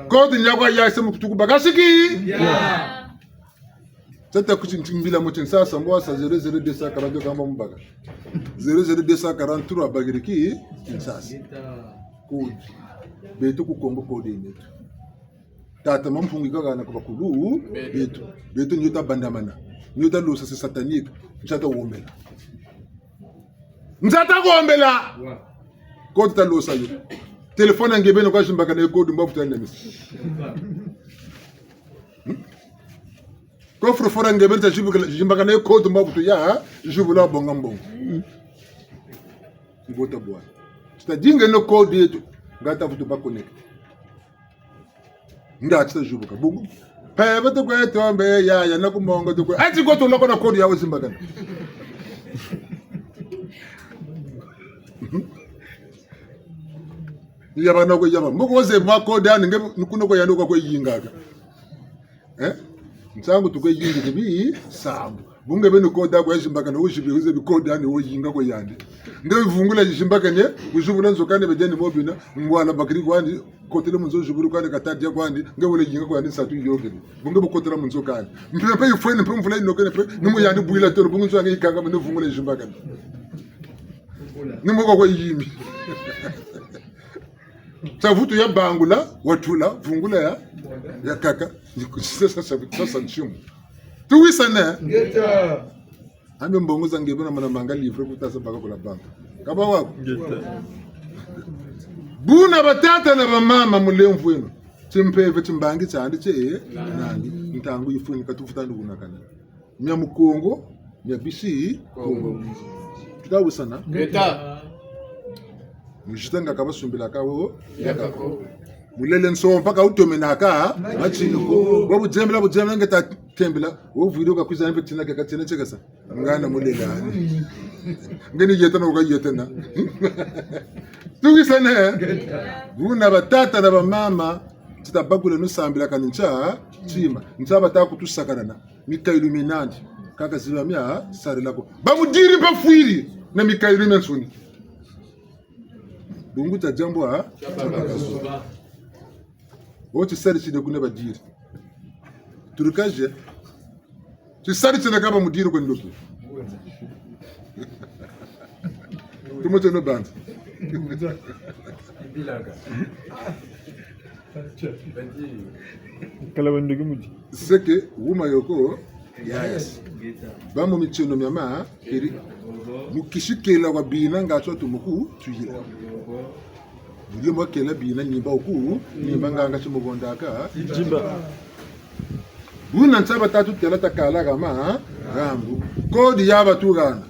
Code ni yakwa ya se mu kutu kubaka siki. Ya. Tata kuti ntimbila mu Kinshasa, mbo wasa zéro zéro deux cent quarante-deux kamba mubaka. Zéro zéro deux cent quarante-trois bakiri ki Kinshasa. Code. Beto ku Kongo code yeneto. Tata Mampungu kaka na ku bakulu beto. Beto ni yo tabandamana. Ni yo talosa, c'est satanique. Nsa tawombela. Nza ta kombela. Code ta losa yo. Téléphone ya nge beni kwa zimbakana ye code mbo vutu ya namisa. Hmm? Coffre-fort ya nge beni ta zibuka-, zimbakana ye code mbo vutu ya zibula bonga mbongo. Ngota bwa. Ti ta dinga no code yeto. Nga ta vutu bâ connecté. Nga ti ta zibuka. Bungu. He, ba tukwe tombe, ya, ya, na ku mongo tukwe. Ati ko tuloko na code ya wo zimbakana. Mhm. Yaba na kwe yaba. Mbo ko ze mwa code ani nge, ni kuna kwe yandi kwa kwe yingaka. Eh? Nsangu tukwe yingi tibi sambu. Bu nge beni code aku ya zimbakana, wuzibi, wuzebi code ani wo yinga kwe yandi. Nge vungula zimbakane, wuzibula nzo kani bediani mo bina, ngwala bakiri kwandi, kotele mu nzo zibulu kwandi, kata dia kwandi, nge wele yinga kwandi nsatu yiyôkele. Bu nge bu kotela mu nzo kani. Mpe, mpe yifweni, mpe mvula yinokene, mpe, ni mu yandi bwila tolo, bu nge nzo yange yikangama, ni vungula zimbakane. Ni mu kwa kwe yimi. Sa vutu ya bangula, watula, vungula ya, ya kaka. Sasa, sasa, sasa nsimu. Tuwisane? Ngeta. Ambe mbongo za nge beni mana manga livret ku ta sa baka ku la banque. Ka ba wa ko? Ngeta. Buna batata na bamama mulemvweno. Timpeve timbangi tiandi tie, nandi. Ntangu yifweni ka tufutandi kuna kana. Mia mu Kongo, mia bisi Kongo. Kongo. Tuta wisana? Ngeta. Muzita nga ka basumbilaka wo, yaka ko. Mulele nsompa ka wutomenaka, matini ko. Bo budzembela, budzembela nge ta tembela, wo vwiri ka kwiza mpe tina ke ka tina tiekesa. Ngana mulele ani. Nge ni yetana wo ka yetana. Tuwisane? Buna batata na bamama, ti ta bakula nu sambilaka ni ntia, tima. Ntia bata kutusakanana. Mikayulu mia nandi, kaka ziba mia sarila ko. Bamudiri mpe fwiri na mikayulu mia nsoni. Bungu tia diambu ha? Wo tisari tine kuna badiri. Trucage. Tisari tine ka bamudiri kwe ndoki. Tumote no banza. Kala bandoki mudi. Seke, wuma yoko, yayasi. Ba mu mitieno mia ma, keri. Mu kisi kela kwa bina nga twa tumuku, tuyila. Buli mwa kela bina nimba wuku, nimba nganga ti mu gondaka. Jimba. Buna ntia bata tutela ta kala kama, rambu. Kodi ya batu gana.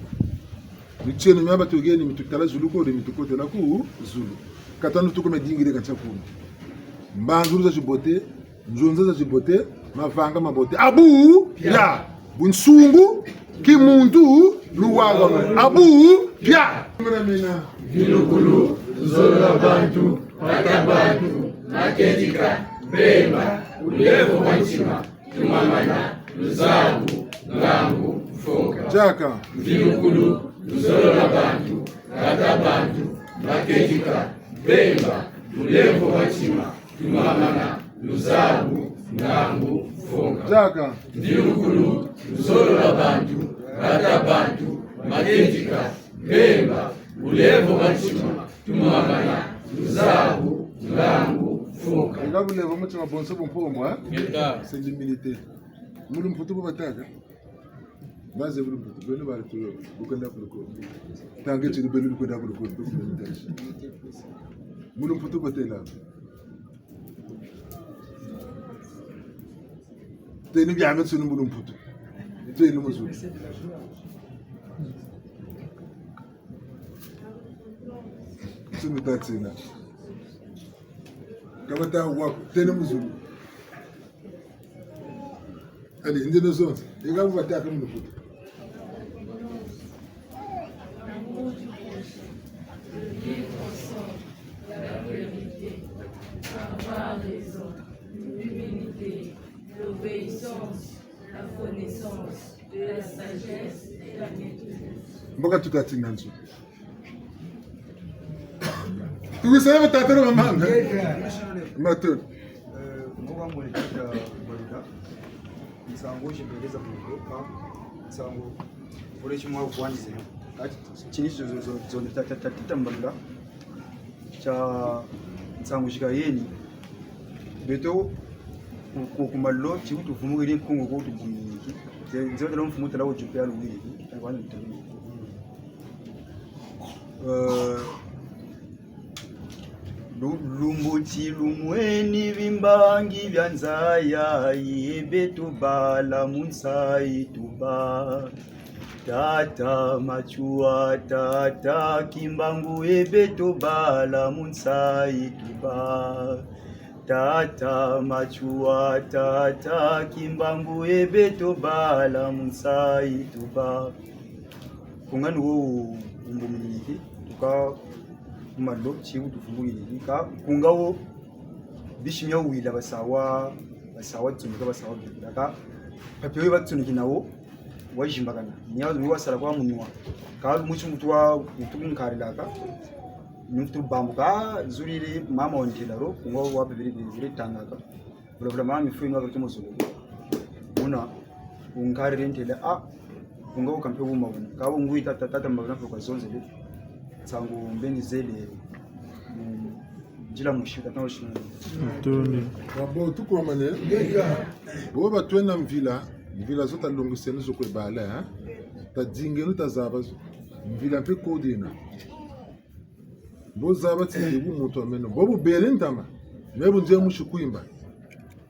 Mitieno mia batu geni mi tutala zulu kodi mi tukotela ku zulu. Katanu tuko me dingire ka ntia kuna. Mbanzulu za zibote, nzonza za zibote, mavanga mabote. Abu, ya. Bunsungu, kimuntu, luwawanu. Abu, ya. Mvilukulu, luzolo lwa bantu, ngata bantu, makedika, mbemba, bulemvo bwa ntima, tumamana, luzabu, ngangu, mfoka. Diaka. Mvilukulu, luzolo lwa bantu, ngata bantu, makedika, mbemba, bulemvo bwa ntima, tumamana, luzabu, ngangu, mfoka. Diaka. Mvilukulu, luzolo lwa bantu, ngata bantu, makedika, mbemba, bulemvo bwa ntima, tumamana, luzabu, ngangu, mfoka. Nga bulemvo mutima bonso bumpombwa, eh? Ngeta. C'est l'humilité. Mu lumputu bu batâka. Baze mu lumputu, beno bari tu, bu kenda ku lukolo. Tange tiri beno bu kenda ku lukolo, bu kenda ku lukolo. Mu lumputu batêla. Teni biame tsunu mu lumputu. Teni mu zulu. Tsunu tatina. Ka bata wa ko, teni mu zulu. Allez, ndeno zonza. Eka bu batâka mu lumputu. Avoir raison, l'humilité, l'obéissance, la connaissance, la sagesse et la maîtrise. Mboka tutatina nzo. Tuwisana batata na bamama. Matolo. Eh, mboka mwe tata Mbalula. Nsangu zibeleza mu mboka. Nsangu. Kule timwa kuwandize. Kati tini zo, zo, zo, zo, ta, ta, ta, tata Mbalula. Tia nsangu zika yeni. Beto ku, ku, ku malo, ti ku tuvumukiri nkungu ku tubumiki. Nze, nze tala mfumu tala wo jupe alu wiki. Tala kwa nitali. Euh, lu-, lumbu ti lumweni bimbangi bia nza yayi, beto bala mu nsayi tubâ. Tata Matsoua, tata Kimbangu, e beto bala mu nsayi tubâ. Tata Matsoua, tata Kimbangu, e beto bala mu nsayi tubâ. Kunga ni wo wumbuminiki, tuka ku malo, ti bu tuvumbukini, ka kunga wo bisi mia wila basawa, basawa tsonika, basawa bikila, ka papier yo batsonikina wo, wazimbakana. Nia, ni wasala kwa munwa. Ka lumbu ti muntu wa, muntu kunkarilaka. Muntu bambuka, zulili mama wa ntela ro, kunga wa bibiri bibiri tangaka. Vula vula mama mifweno wa kati mozolo. Muna, unkariri ntela, ah, kunga ukampe wuma wuna. Ka ungwita tata, tata mabana fuka zonzele. Nsangu mbe nizele, mm, nzila musi, tata musi. Ntoni. Wabo, tukwamane. Bo batwena mvila, mvila zo talongiseno zo kwe bala, eh? Tadingeno tazaba zo. Mvila mpe kodena. Bo zaba ti bu muntu wa meno. Bo bubele ntama. Me bu nzie musi Kwimba.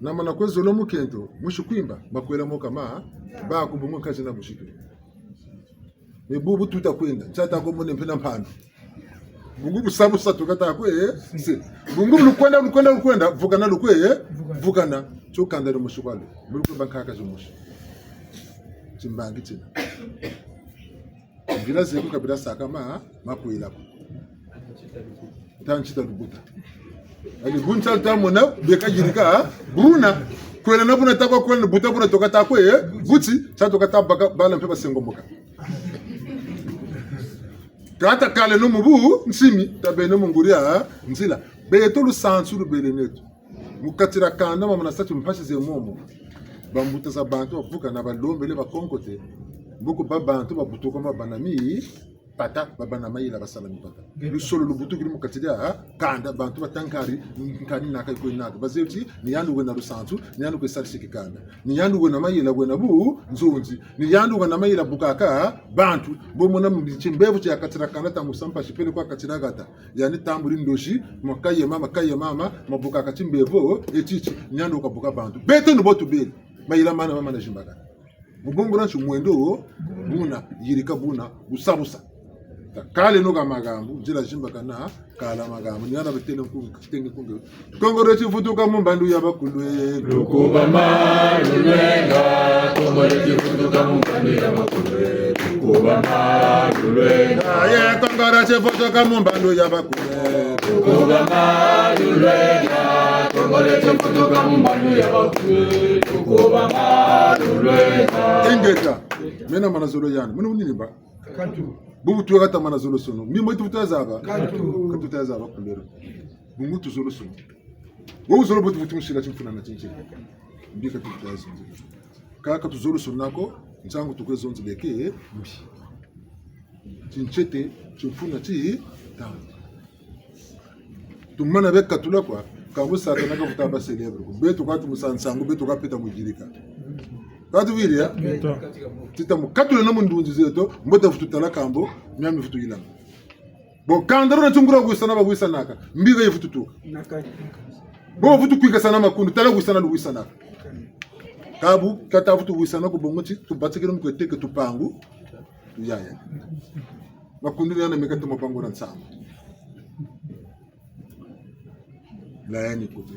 Na mana kwe zolo mukento, musi Kwimba, makwela mo kama, ba ku bungu nkazi na busitu. Me bubu tuta kwenda, nsa ta ko mone mpe na mpandu. Bungu busa busa tuka ta kwe, eh, se. Bungu lukwenda, lukwenda, lukwenda, vukana lukwe, eh, vukana. Tio kanda lo musi kwa lo. Mu lukwe bankaka zo musi. Timbangi tina. Mvila zeko kabila saka ma, makwela ko. Ta ntsita lubuta. Ali bu ntsita luta mona, beka yirika, buna. Kwela na buna ta kwa kwela, buta buna toka ta kwe, eh, buti, sa toka ta baka, bala mpe basengomoka. Ka takaleno mu bu, nsimi, tabeno mu nguria, nzila. Beto lusansu lubele neto. Mu kati dia kanda, mama na sa ti mpasi ze momo. Bambuta za bantu bavukana, balombele, bakonkote. Mboko ba bantu babutuka ma bana mi pata, babana mayela basala mipata. Lusolo lubutukiri mu kati dia, ha? Kanda, bantu bata nkari, nkari naka yikwe naka. Bazebi ti, ni yandi wena lusansu, ni yandi kwe sarisi kanda. Ni yandi wena mayela, wena bu, nzonzi. Ni yandi wena mayela bukaka, bantu. Bo mona mu timbevo tia kati dia kanda, tangu sa mpasi pele kwa kati dia gata. Yandi tambuli ndozi, makayema, makayema, ma, mabukaka timbevo, e titi, ni yandi wuka buka bantu. Beto ni bo tubele, mayela mana, mana zimbakana. Mu bungu dia nsi mwendo, buna, yirika buna, busa busa. Takaleno ka makambu, nzila zimbakana, kala makambu, ni hana batele nkunga, kitenge nkunga. Kongolo tivutuka mu mbandu ya bakulu e. Lukuba ma lulwenga, Kongolo tivutuka mu mbandu ya bakulu e. Lukuba ma lulwenga. Aye, Kongolo tivutuka mu mbandu ya bakulu e. Lukuba ma lulwenga, Kongolo tivutuka mu mbandu ya bakulu e. Lukuba ma lulwenga. Ingeta, mena mana zolo yandi, muna unini ba? Katu. Bubu tuya kata mana zolo sono. Mimbo yi tuvutu ya zaba? Katu. Katu ta ya zaba kulero. Bungu tuzolo sono. Wo wuzolo bo tuvutu musila timfuna na tintsete. Mbi ka tuvutu ya zonzele. Ka, ka tuzolo sono nako, nsangu tukwe zonzele ke, mbi. Tintsete, timfuna ti, ta. Tumana be katula kwa, ka bu Satana kavutu ba célèbre ko. Beto kwa tumusa nsangu, beto kwa peta mu yirika. Ka tuwiri ya? Beto. Ti ta mu katula na mu ndunzi zeto, mbo tavutu tala kambo, miami vutu yilama. Bo kanda lo na tungura wisana ba wisanaka, mbi ka yivutu tuka. Bo vutu kwikasana makundu, tala wisana lu wisanaka. Ka bu, ka tavutu wisana ko bongo ti, tubatikila mu kwe teke tupangu, tuyaya. Makundu ni hana meka tuma pangura nsangu. La yani kote.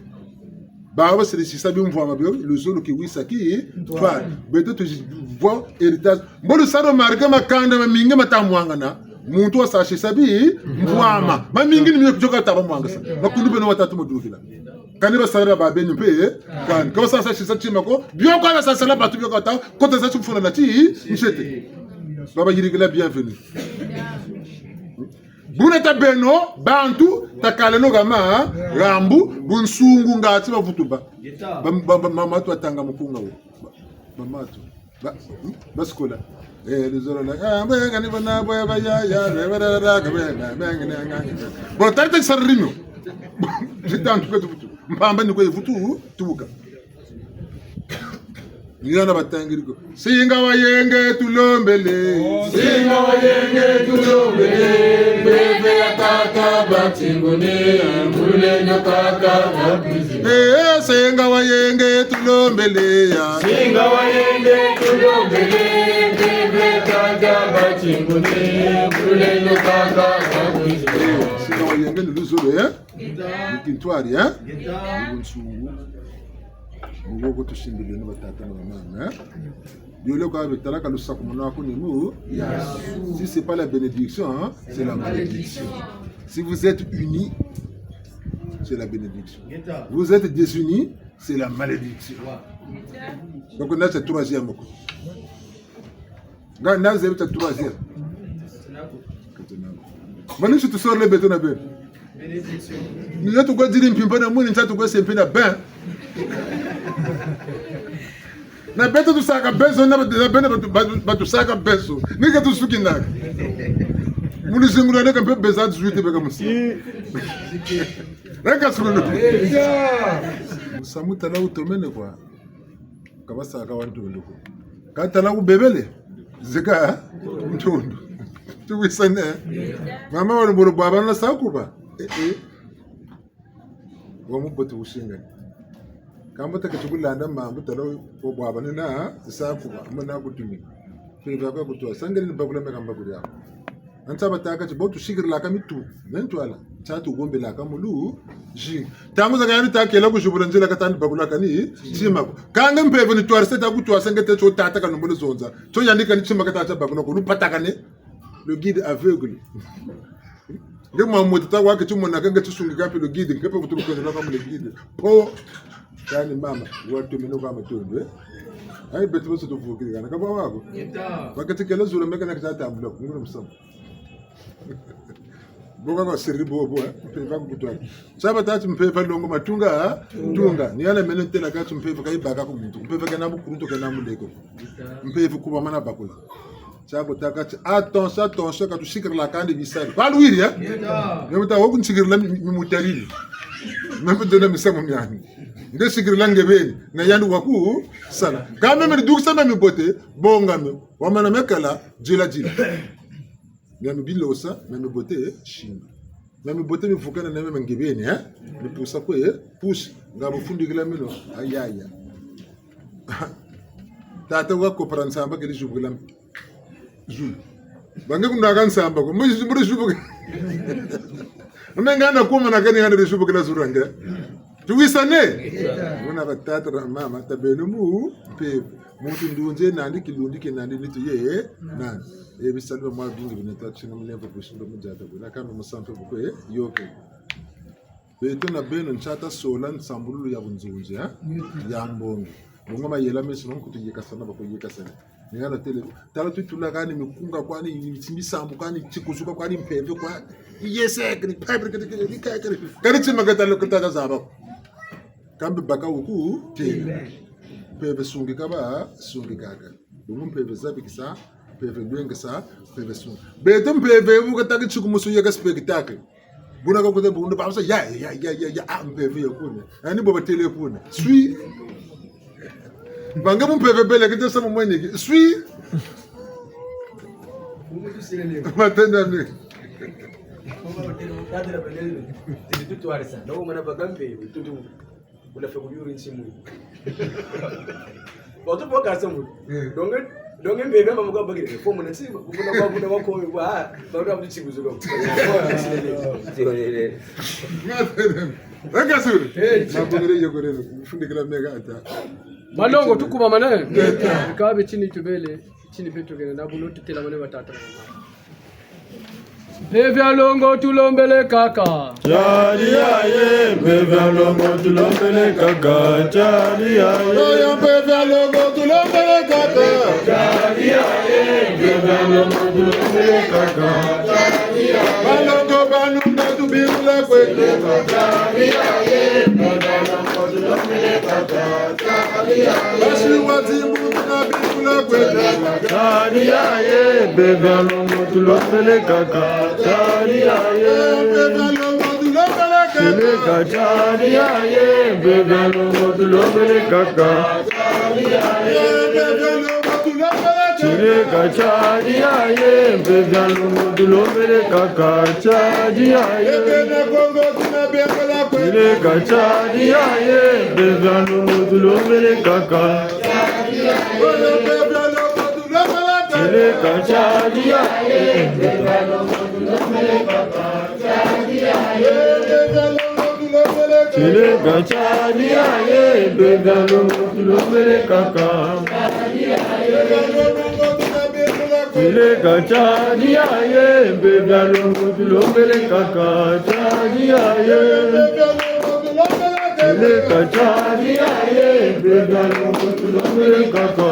Bawu basiri sisa bimvwama bio, luzolo ki wisa ki, ntwari. Beto tuzivwa héritage. Mbo lusa remarquer makanda mamingi mata mwangana. Muntu wasa sisa bimvwama. Mamingi ni mio kujoka taba mwangasa. Makundu beno watatu modukila. Kani basala ba beni mpe, eh? Kani. Ka basa sa sisa tima ko. Bio kwa basa sala bantu bio kwa ta. Kota sa timfuna na ti, nsete. Baba yirikila bienvenue. Buna ta beno, bantu, takaleno kama, rambu, bunsungu ngati bavutu ba. Ba, ba, ba, mama tu atanga mukunga wo. Ba, mama tu. Ba, hmm? Ba sikola. Eh, luzolo na. Ah, mbe kani bana, boya, ba, ya, ya, ba, ba, da, da, da, ka, be, be, be, be, be, be. Bon, tari te sarimo. Zitantu kwe tuvutu. Mpamba ni kwe vutu, tubuka. Ni hana batangiri ko. Singa wa yenge tulombele. Singa wa yenge tulombele. Mpeve ya tata batinguni. Ngulendo kaka bakwizi. Eh, singa wa yenge tulombele ya. Singa wa yenge tulombele. Mpeve ya tata batinguni. Ngulendo kaka bakwizi. Eh, singa wa yenge ni luzolo, eh? Ni kintwari, eh? Ni bunsungu. Mu boko tusimbiri beno batata na bamama, hein? Biole kwa betalaka lusakumunu lwaku ni mu, ya. Si c'est pas la bénédiction, hein, c'est la malédiction. Si vous êtes unis, c'est la bénédiction. Vous êtes désunis, c'est la malédiction. Donc, on a ce troisième, quoi. Nga, nga zebi ta troisième. Mani si tusorele beto na beno. Ni za tukwe diri mpimpa na muni, ni za tukwe sempi na ben. Na beto tusaka bezo, na, na beno batu, batu, batusaka bezo. Ni ka tusukinaka. Muni zingula neka mpe beza dix-huit beka musi. Neka sulu. Samu tala wutomene kwa. Ka basaka wa ntundu ko. Ka tala wubebele, zeka ntundu. Tuwisane. Mama wa lubolo bwabana sa kuba. Eh, eh. Wa mubote wusingani. Kamba ta keti kulanda mambu tala wubwabane na sa kuba. Mbo na kutumi. Mpeve ya kutwa. Sangeni ni bakula me kamba kuri ako. Nsa batâka ti bo tusikirilaka mitu, me ntwala, nsa tugombelaka mu luzingu. Ntangu zakaka yandi ta kela kuzibula nzila ka tandi bakula kani tima ko. Kâ nge mpeve ni twarisa ta kutwasa nge te tio tata ka nombolo zonza. Tio yandi kani tima ka tata bakula ko, lupatakane. Le guide aveugle. Nge mwa moto ta wa ke ti monaka nge ti sungika mpe le guide, nge mpe kutulu kwendela kwa mu le guide. Po. Kani mama, watomene kwa matondo, eh? Ayi, beto bonso tuvukiri kana. Ka bwa wako? Ngeta. Ba keti kela zulu meka na keti tambula, ngulu musamu. Boka kwa siri bobo, eh? Mpeve ya kutwa. Nsa batâ ti mpeve ya longo matunga, eh? Tunga. Ni hana meno ntela kâ ti mpeve ka yibaka ku muntu. Mpeve kena mukuluntu kena muleko. Mpeve kubamana bakula. Nsa kutâka ti, attention, attention, ka tusikirilaka nandi bisari. Balwiri, eh? Ngeta. Nge muta wo kunsikirila mi, mi mutariri. Meme dona misamu miani. Nge sikirila nge beni. Na yandi wa kusala. Kâ meme ni dukisa meme bote, bonga me. Wamana me kala, dila dila. Mia mibilosa, mia mibote, eh, simba. Mia mibote mivukana na mia mingebeni, eh? Mipusa kwe, eh? Pusi. Nga bufundikila mino, ayaya. Tata wa kopra nsamba keri zubukila zulu. Ba nge kundaka nsamba ko, mbo zubukila. Mbe nga na kuma na kani hana zubukila zulu nge. Tuwisane? Muna batata na mama, tabeno mu mpeve. Muntu ndunzi nandi, kilundi ke nandi, nitu ye nandi. E bisalu bia mwa bingi bina twatsina mulemvo kusimba mu diata bwela, kamba musamu mpe bu kwe yoke. Beto na beno nsa tasola nsambululu ya bunzunzi, ha? Ya mbongi. Bonga mayela mesi, nkutu yekasana, bako yekasana. Ni hana têle, tala tutula kani mikunga kwani, misambu kwani, tikuzuka kwani, mpeve kwani. Yese, kani mpeve, kani, kani, kani, kani, kani tima katala kutaka zaba. Kambe baka wuku, têle. Mpeve sungika ba, sungikaka. Bungu mpeve zabikisa, mpeve lwengisa, mpeve sungi. Beto mpeve bu kataki tikumusu yeka spectacle. Buna ka kute bundu ba sa, ya, ya, ya, ya, ya, ah, mpeve ya kuna. Ani bo batêle kuna. Swi. Ba nge mu mpeve bele kete sa mu mweniki. Swi. Matenda mi. Una fe kuyuri nsimu. Batu bo kasa mu. Eh. Donc, donc, mpeve mama kwa bakiri. Fo muna nsimu. Kuna kwa, kuna kwa, kwa, kwa, ah, ba kwa kuti tikuzuka. Eka suri. Eh, mabongere yokorero. Fundikila mega ata. Malongo tukuma mane. Ngeta. Kabe tini tubele, tini beto kena na bulo tutela mane batata. Mpeve ya longo tulombele kaka. Tiari yaye, mpeve ya longo tulombele kaka. Tiari yaye. Oyo mpeve ya longo tulombele kaka. Tiari yaye, mpeve ya longo tulombele kaka. Balongo ba nunga tubingula kweto. Tiari yaye, mpeve ya longo tulombele kaka. Basi wa zimbu tuna bingula kweto. Tiari yaye, mpeve ya longo tulombele kaka. Tiari yaye. Mpeve ya longo tulombele kaka. Tiari yaye, mpeve ya longo tulombele kaka. Tiari yaye. Tieleka tiari aye, mpeve ya nlongo tulombele kaka, tiari aye. Tieleka tiari aye, mpeve ya nlongo tulombele kaka. Tieleka tiari aye, mpeve ya nlongo tulombele kaka. Tieleka tiari aye, mpeve ya nlongo tulombele kaka. Tieleka tiari aye, mpeve ya nlongo tulombele kaka. Tiari aye. Tieleka tiari aye, mpeve ya nlongo tulombele kaka.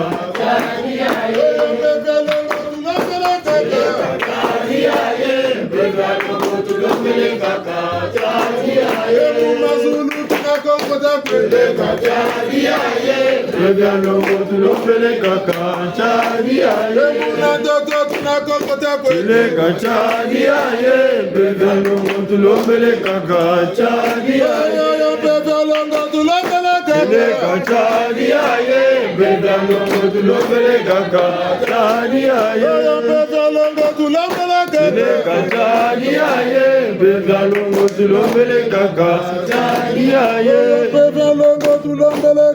Mpeve ya nlongo tulombele kaka, tiari aye. Tieleka tiari aye, mpeve ya nlongo tulombele kaka, tiari aye. Tieleka tiari aye, mpeve ya nlongo tulombele kaka, tiari aye. Tieleka tiari aye, mpeve ya nlongo tulombele kaka, tiari aye.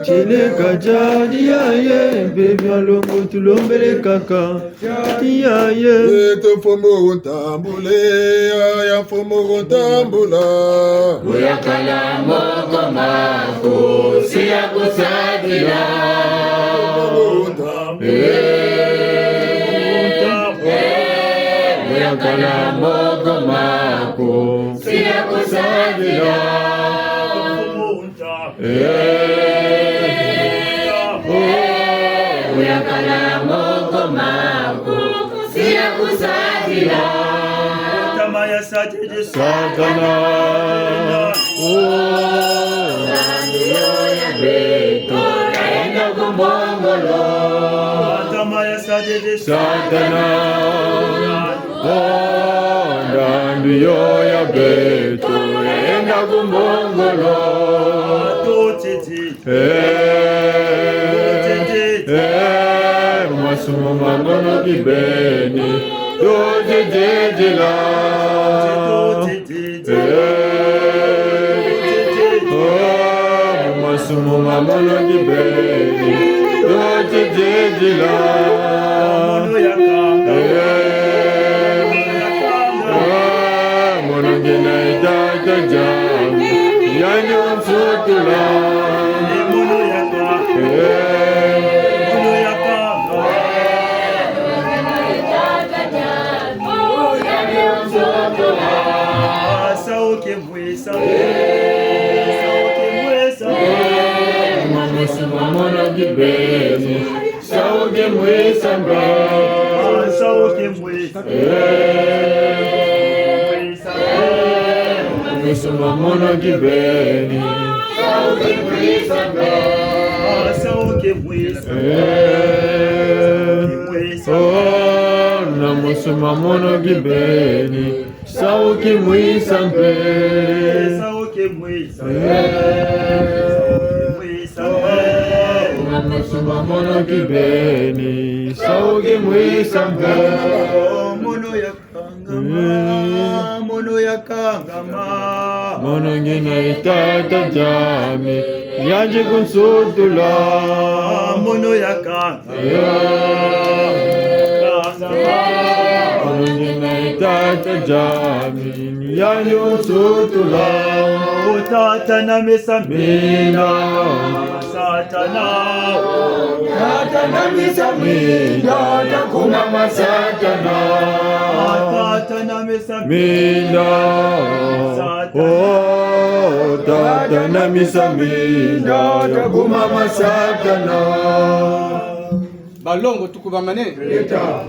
Tieleka tiari aye, mpeve ya nlongo tulombele kaka, tiari aye. Yeto mfumu ntambule, ya mfumu ntambula. Buyakala moko mako, si ya kusadila. Eh, eh, buyakala moko mako, si ya kusadila. Eh, eh, buyakala moko mako, si ya kusadila. Tama ya Satana. Satana. Oh, ntandu yo ya beto, yaenda ku mbongolo. Tama ya Satana. Satana. Oh, ntandu yo ya beto, yaenda ku mbongolo. Totiti. Eh, eh, masumu ma mono kibeni, totititila. Eh, oh, masumu ma mono kibeni, totititila. Eh, ah, mono ngina yi tata diami, yandi wunsutula. Eh, masumu ma mono kibeni, sawu kimwisa mpe. Sawu kimwisa. Eh, masumu ma mono kibeni. Sawu kimwisa. Sawu kimwisa. Eh, kimwisa. Oh, na masumu ma mono kibeni. Sawu kimwisa mpe. Sawu kimwisa. Eh, sawu kimwisa mpe. Na masumu ma mono kibeni. Sawu kimwisa mpe. Oh, mono ya kangama, mono ya kangama. Mono ngina yi tata diami, yandi kunsutula. Mono ya kangama. Eh. Kangama. Mono ngina yi tata diami, yandi wunsutula. O tata na mesa minda. Satana. Tata na mesa minda, takuma ma Satana. Tata na mesa minda. Satana. Oh, tata na mesa minda, takuma ma Satana. Balongo, tukubamane. Leta.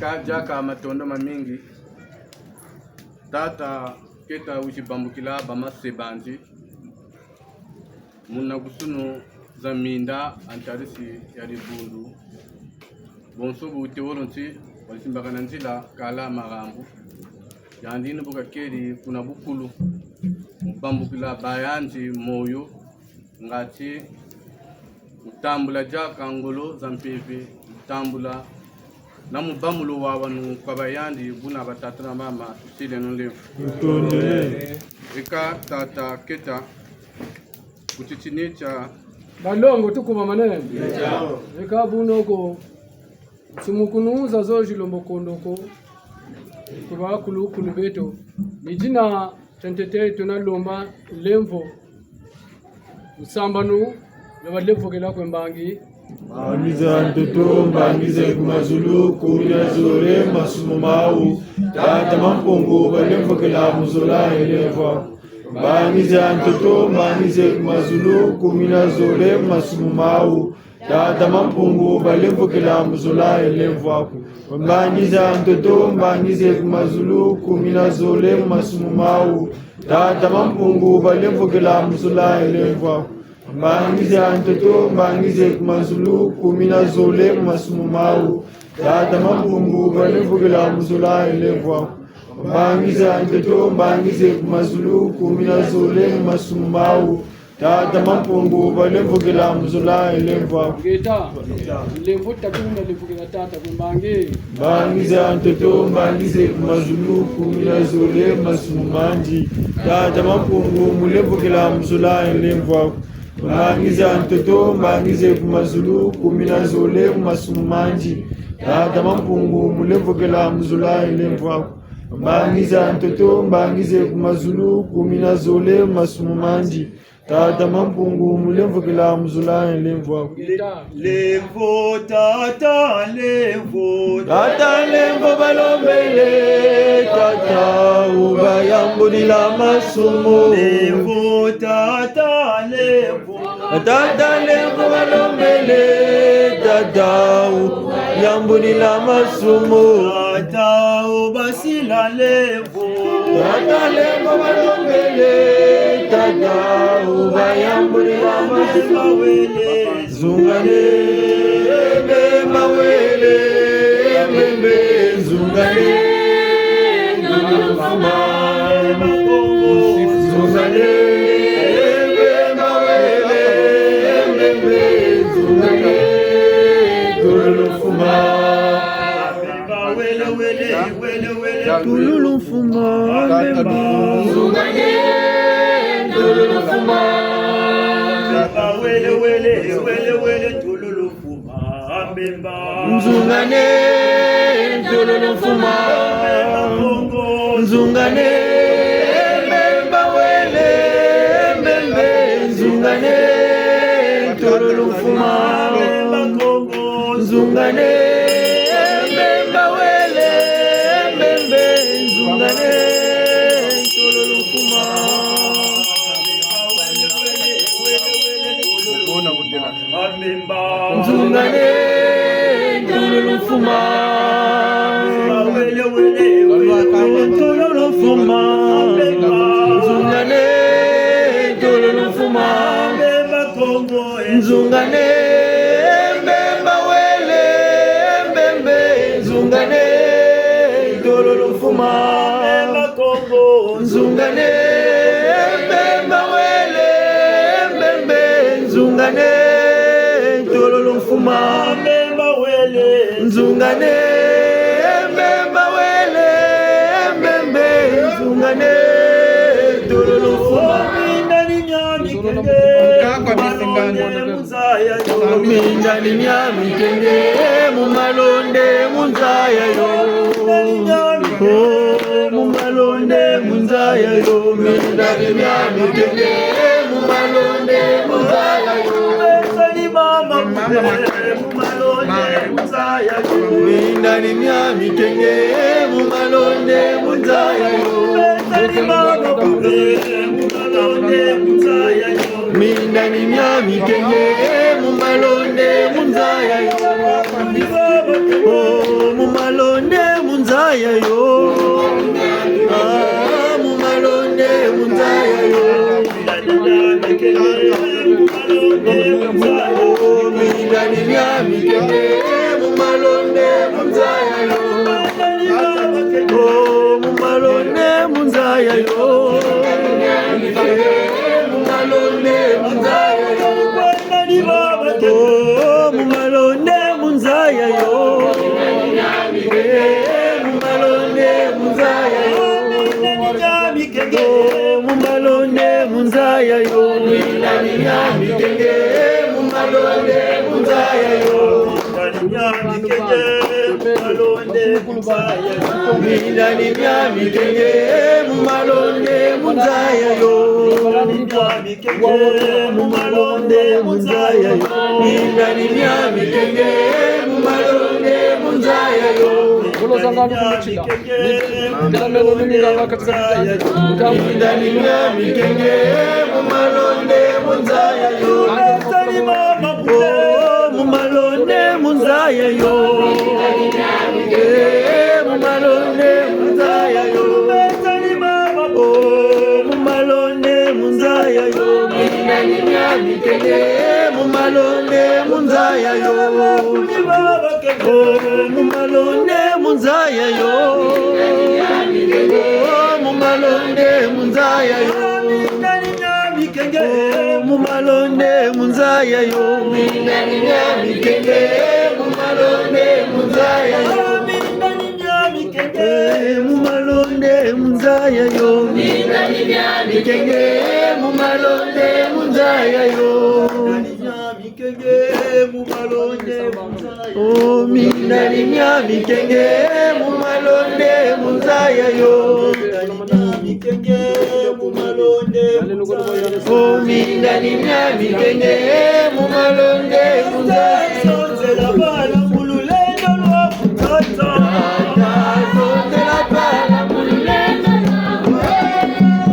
Ka diaka matondo mamingi. Tata, keta wizi bambukila bamasebanzi. Muna kusunu za minda, a ntadisi ya dibundu. Bonso bu tewolo nti, wali simbakana nzila, kala marambu. Yandi ni bu kakedi kuna bukulu. Mu bambukila bayandi moyo, ngati Mu tambula diaka ngolo za mpeve, mu tambula na mu bâ mu luwawanu kwa bayandi, buna batata na mama, tusileno nlemvo. Tutondele. Eka tata Keta, ku titini tia balongo tukubamane. Eka bunoko, nsumukunu zazo zilombo kondoko, ku bakulu kulu beto. Ni dina tia ntete tuna lomba nlemvo. Nsambanu, na balemvokela kwe mbangi. Mbangi za ntoto, mbangi ze ku mazulu, kumi na zole masumu mawu. Tata Mampungu, balemvokela mu zola e nlemvo aku. Mbangi za ntoto, mbangi ze ku mazulu, kumi na zole masumu mawu. Tata Mampungu, balemvokela mu zola e nlemvo aku. Mbangi za ntoto, mbangi ze ku mazulu, kumi na zole masumu mawu. Tata Mampungu, balemvokela mu zola e nlemvo aku. Mbangi za ntoto, mbangi ze ku mazulu, kumi na zole masumu mawu. Tata Mampungu, balemvokela mu zola e nlemvo aku. Mbangi za ntoto, mbangi ze ku mazulu, kumi na zole masumu mawu. Tata Mampungu, balemvokela mu zola e nlemvo aku. Ngeta, nlemvo tatu na lemvokela tata kwe mbangi. Mbangi za ntoto, mbangi ze ku mazulu, kumi na zole masumu mandi. Tata Mampungu, mu lemvokela mu zola e nlemvo aku. Mbangi za ntoto, mbangi ze ku mazulu, kumi na zole masumu mandi. Tata Mampungu, mu lemvokela mu zola e nlemvo aku. Mbangi za ntoto, mbangi ze ku mazulu, kumi na zole masumu mandi. Tata Mampungu, mu lemvokela mu zola e nlemvo aku. Nlemvo, tata, nlemvo. Tata, nlemvo balombele, tata, wubayambulila masumu. Nlemvo, tata, nlemvo. Tata, nlemvo balombele, tata, wuyambulila masumu. Tata, wubasila nlemvo. Tata, nlemvo balombele, tata, wubayambulila masumu. Nzungane, Mbemba wele, Mbembe, nzungane, ntololo mfuma. Nzungane, Mbemba wele, Mbembe, nzungane, ntololo mfuma. Mbemba wele, wele, wele, wele, ntololo mfuma, Mbemba. Nzungane, ntololo mfuma. Mbemba wele, wele, wele, wele, ntololo mfuma, Mbemba. Nzungane, ntololo mfuma. Mbemba Kongo. Nzungane, Mbemba wele, Mbembe, nzungane, ntololo mfuma. Mbemba Kongo. Nzungane, Mbemba wele, Mbembe, nzungane, ntololo mfuma. Nzungane, ntololo mfuma. Ntololo mfuma. Nzungane, ntololo mfuma. Nzungane, Mbemba wele, Mbembe, nzungane, ntololo mfuma. Nzungane, Mbemba wele, Mbembe, nzungane, ntololo mfuma. Nzungane, Mbemba wele, Mbembe, nzungane, ntololo mfuma. Minda ni mia mikenge, mu malonde, mu nza ya yo. Oh, mu malonde, mu nza ya yo. Minda ni mia mikenge, mu malonde, mu nza ya yo. Minda ni mia mikenge, mu malonde, mu nza ya yo. Minda ni mia mikenge, mu malonde, mu nza ya yo. Oh, mu malonde, mu nza ya yo. Ah, mu malonde, mu nza ya yo. Oh, minda ni mia mikenge, mu malonde, mu nza ya yo. Oh, mu malonde, mu nza ya yo. Mu malonde, mu nza ya yo. Malonde mu nza yayo, mindani mia mikenge, mu malonde mu nza yayo. Mindani mia mikenge, mu malonde mu nza yayo. Mindani mia mikenge, mu malonde mu nza yayo. Mindani mia mikenge, mu malonde mu nza yayo. Mindani mia mikenge, mu malonde mu nza yayo. Bolo zanga luku mutsila. Tela meno ni minganga katika biza. Mindani mia mikenge, mu malonde mu nza yayo. Mu malonde mu nza yayo. Eh, mu malonde mu nza yayo. Oh, mu malonde mu nza yayo. Mindani mia mikenge, mu malonde mu nza yayo. Oh, mu malonde mu nza yayo. Oh, mu malonde mu nza yayo. Oh, mu malonde mu nza yayo. Mindani mia mikenge, mu malonde mu nza yayo. Eh, mu malonde mu nza yayo. Mindani mia mikenge, mu malonde mu nza yayo. Mikenge, mu malonde mu nza yayo. Oh, mindani mia mikenge, mu malonde mu nza yayo. Mindani mia mikenge, mu malonde mu nza yayo. Oh, mindani mia mikenge, mu malonde mu nza yayo. Zonzela bala mu lulendo lwa butoto. Tata, zonzela bala mu lulendo lwa butoto.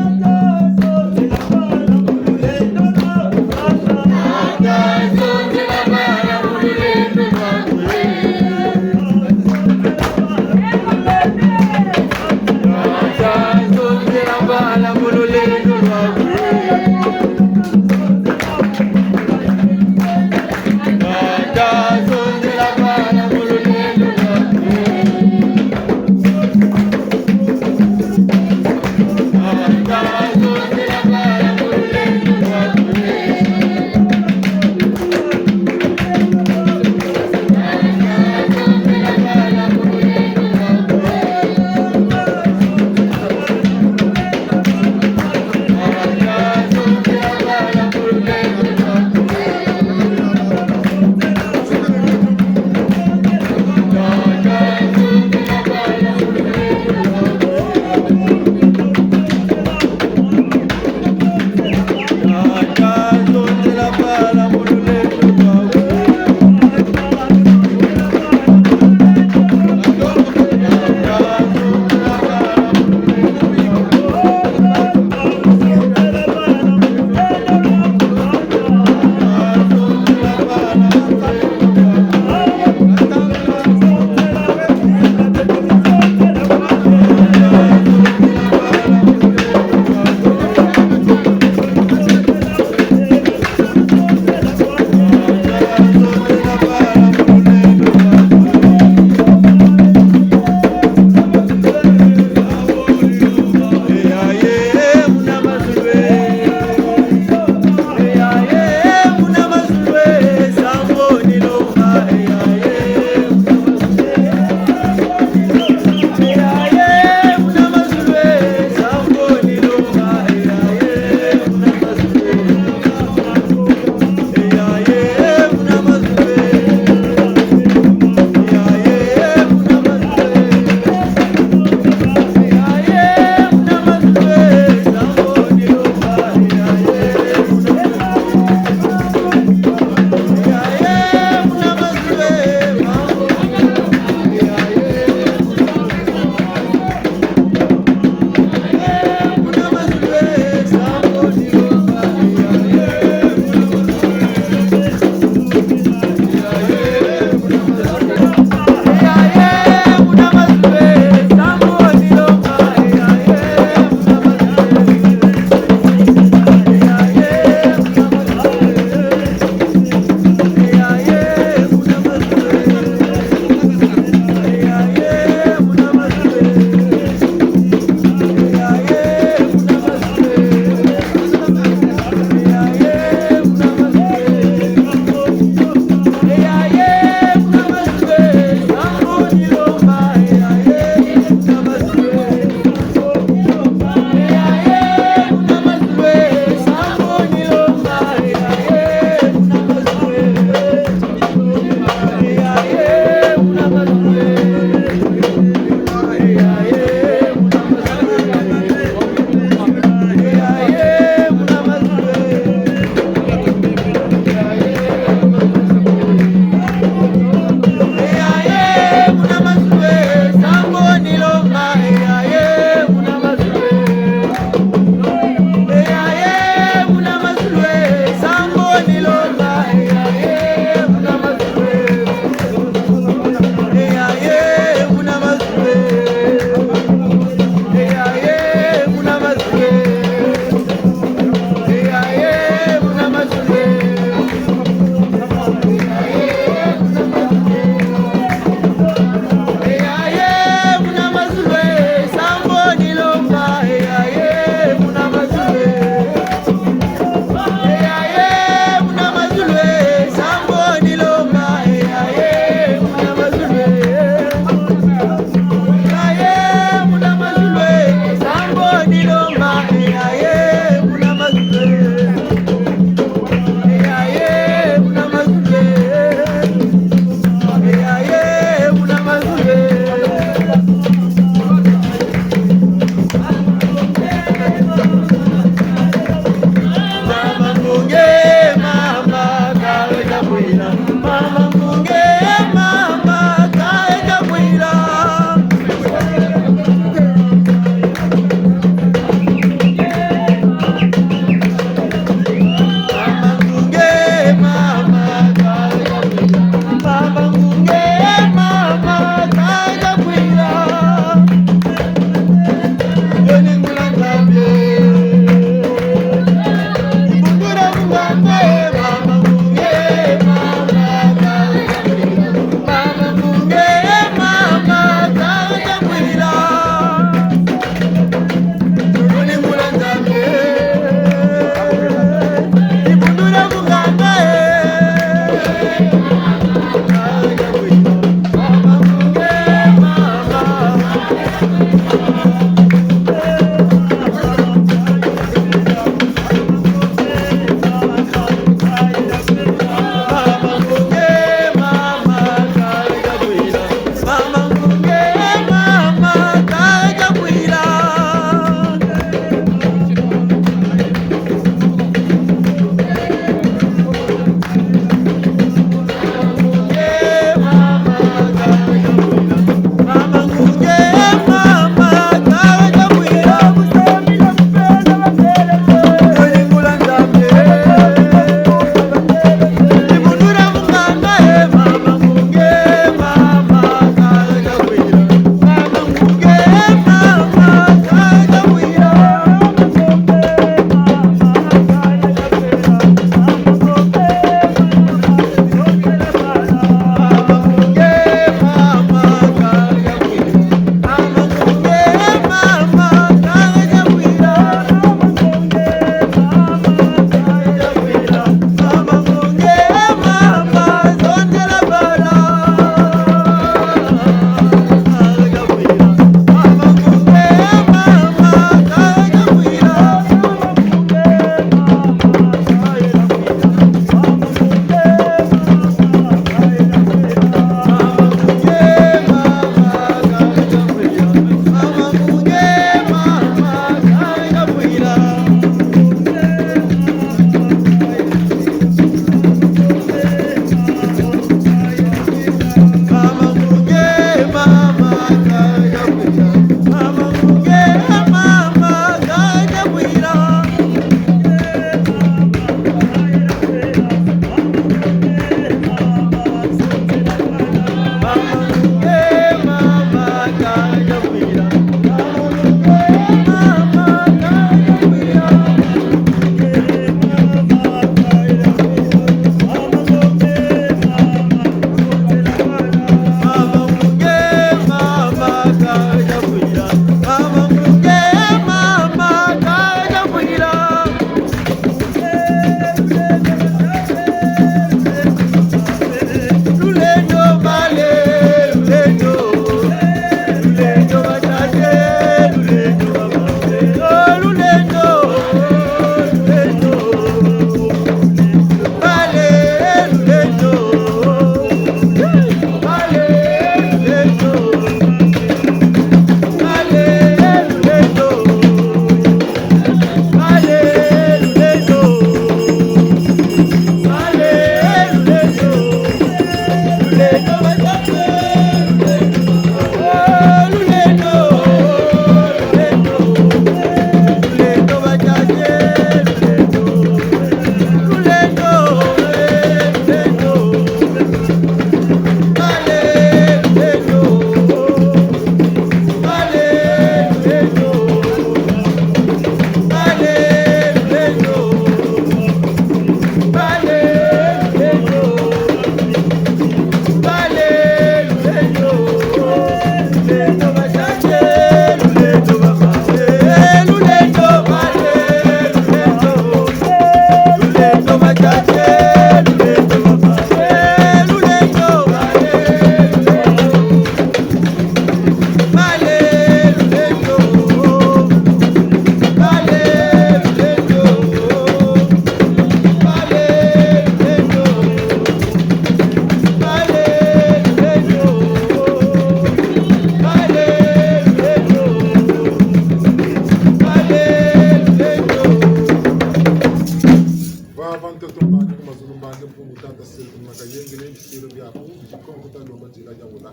Yawula.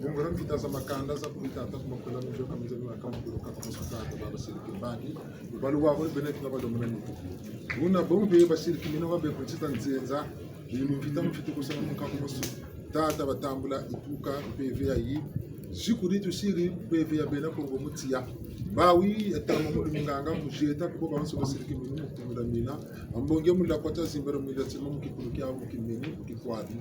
Bongela mvita za makanda za kulu tata ku makwela minzo ka minzo ka makulu ka ka musu tata ba basiri kimbangi. Balu wa bole bene tuna balo muna nitu. Buna bombe basiri kimino ba be ku ntsita nzenza. Ni mvita mvita kusana muka ku musu. Tata batambula ipuka mpeve yayi. Zikuri tusiri mpeve ya bena Kongo mu tiya. Bawu ya tama mu luminganga mu zieta kubo banso basiri kimino mu kumula mina. Ambonge mu lakwa ta zimbala mu ila tima mu kikulu kia mu kimini mu kikwadi.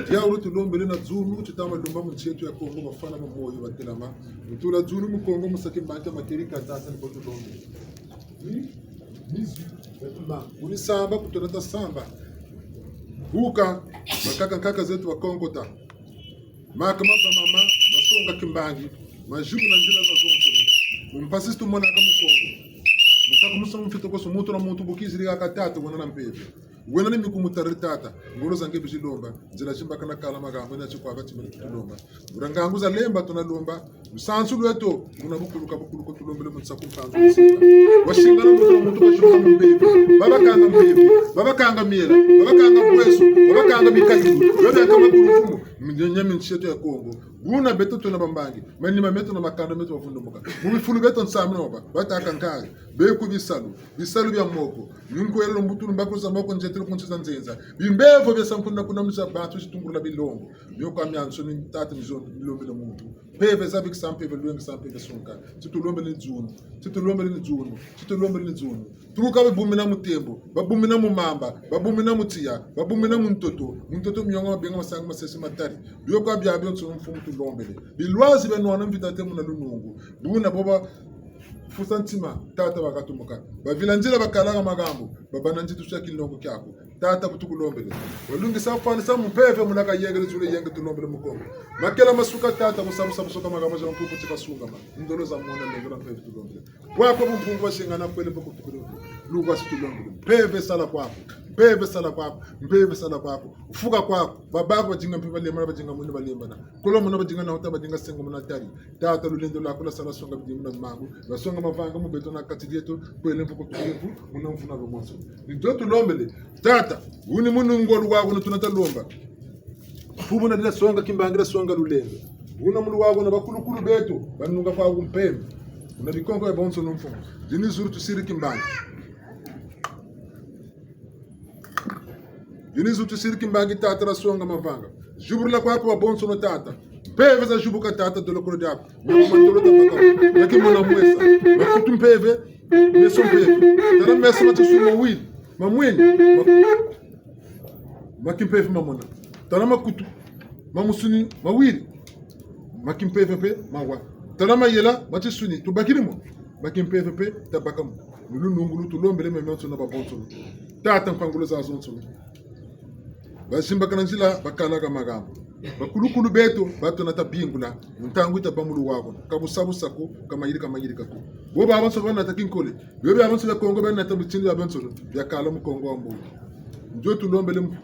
Diawu tulombele na dzunu, tutama lomba mu nsi eto ya Kongo, bafwana ba moyo batelama. Mutula dzunu mu Kongo, mu saki mbanta materi ka tata ni ko tulombele. Ni, ni zu, ya tuma. Kuni samba, kutona ta samba. Buka, bakaka nkaka zeto ba Kongo ta. Maka mapa mama, masonga kimbangi, majuku na nzila za zonsono. Mu mpasi tumonaka mu Kongo. Mukaku musamu mfite koso muntu na muntu bu kiziri ka tata, wena na mpeve. Wena ni miku mutari tata, ngolo za nge bizilomba, nzila zimbakana kala magambo, na tikwa kati mene kitulomba. Bula ngangu za lemba, tuna lomba, lusansu lweto, muna bukuluka bukuluka tulombele mu nsaku mpanzu. Wasingana muntu na muntu kashunga mpeve, babakanga mpeve, babakanga miela, babakanga bweso, babakanga mikayilu, babakanga makulufumu, nyami nsi eto ya Kongo. Buna beto tuna bambangi, manima meto na makanda meto bavundumuka. Mu bifulu beto nsambi na baba, bataka nkari, beku bisalu, bisalu bia moko, minkwelo mbutu mbakulu za moko nzetelo ku nsi za nzenza. Bimbevo bia sankuna kuna mu za bantu zitungulula bilongo. Mio kwa miansoni tata mizo-, milombele muntu. Mpeve zabikisa mpeve, lwengisa mpeve sunka. Titulombele ni dzunu, titulombele ni dzunu, titulombele ni dzunu. Tuka babumina mu tembo, babumina mu mamba, babumina mu tiya, babumina mu ntoto, mu ntoto miongo mabenga masangu masese matari. Bio kwa biabionso mfumu tulombele. Bilwazi bia nwana mvita te muna lunungu. Buna boba fusa ntima, tata bakatumuka. Bavila nzila bakalaka magambo, babana nzitu sia kilongo kiaku. Tata bu tukulombele. Walungisa fwanisa mu mpeve muna kayengele zule yenge tulombele mu Kongo. Makela masuka tata, musamu samu soka magambo za mpupu tika sungama. Ndolo za mona ndolo mpeve tulombele. Bwako bumpungu basingana kwele mpe kutukulu. Lugwa si tulombele. Mpeve sala kwaku. Mpeve sala kwaku. Mpeve sala kwaku. Fuka kwaku. Babako badinga mpe balembana, badinga mwini balembana. Kolo muna badinga na wuta, badinga sengo muna tari. Tata, lulendo lwaku lwasala songa bidimu na mangu. Lwasonga mavanga mu beto na kati dieto. Kwele mpe kutukulu. Muna mvuna lo mwanso. Ni dio tulombele. Tata, wuni munu ngolu waku na tuna talomba. Fubu na dila songa kimbangi, dila songa lulendo. Wuna mulu waku na bakulukulu beto, banunga kwa mpembe. Wuna bikonko ya bonso no mfumu. Dini zulu tusiri kimbangi. Dini zulu tusiri kimbangi tata, dila songa mavanga. Zubulula kwaku babonso no tata. Mpeve za zubuka tata, dolokolo diaku. Mama tolo tabaka. Maki mona mwesa. Makutu mpeve. Meso mpeve. Tala meso matusuma wili. Mamweni. Ma- Maki mpeve mamona. Tala makutu, mamusuni, mawiri. Maki mpeve mpe mawa. Tala mayela, matisuni, tubakiri mo. Maki mpeve mpe tabaka mo. Mu lunungu lu tulombele meme onso na babonso. Tata, nkwangulu za zonso. Basimbakana nzila, bakalaka magambo. Bakulukulu beto, bato na tabingula. Mu ntangu yi tabâ mulu waku. Ka busa busa ko, ka mayirika mayirika ko. Bo babonso banata kinkole. Bio biabionso bia Kongo bianata bitini biabionso biakala mu Kongo wa mbongi. Ndio tulombele mu-,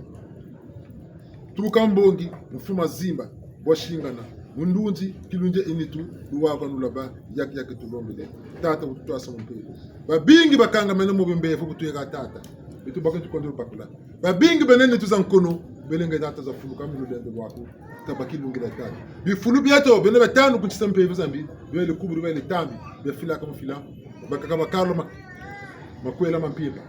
tuka mbongi, mfuma zimba, bwasingana, mu ndunzi, kilunzi ye nitu, luwakanu lwabâ, yaki yaki tulombele. Tata, wututwasa mu mpeve. Babingi bakangamene mu bimbevo bu tuyeka tata. Beto baka tukondo bakula. Babingi bena nitu za nkono, belenge tata za fuluka mu lulendo lwaku. Tabaki lungila tata. Bifulu bieto, bena batanu ku nsi za mpeve za mbi, bele kuburi bele tambi, befilaka mu fila. Bakaka bakala ma-, makwela ma mpimpa.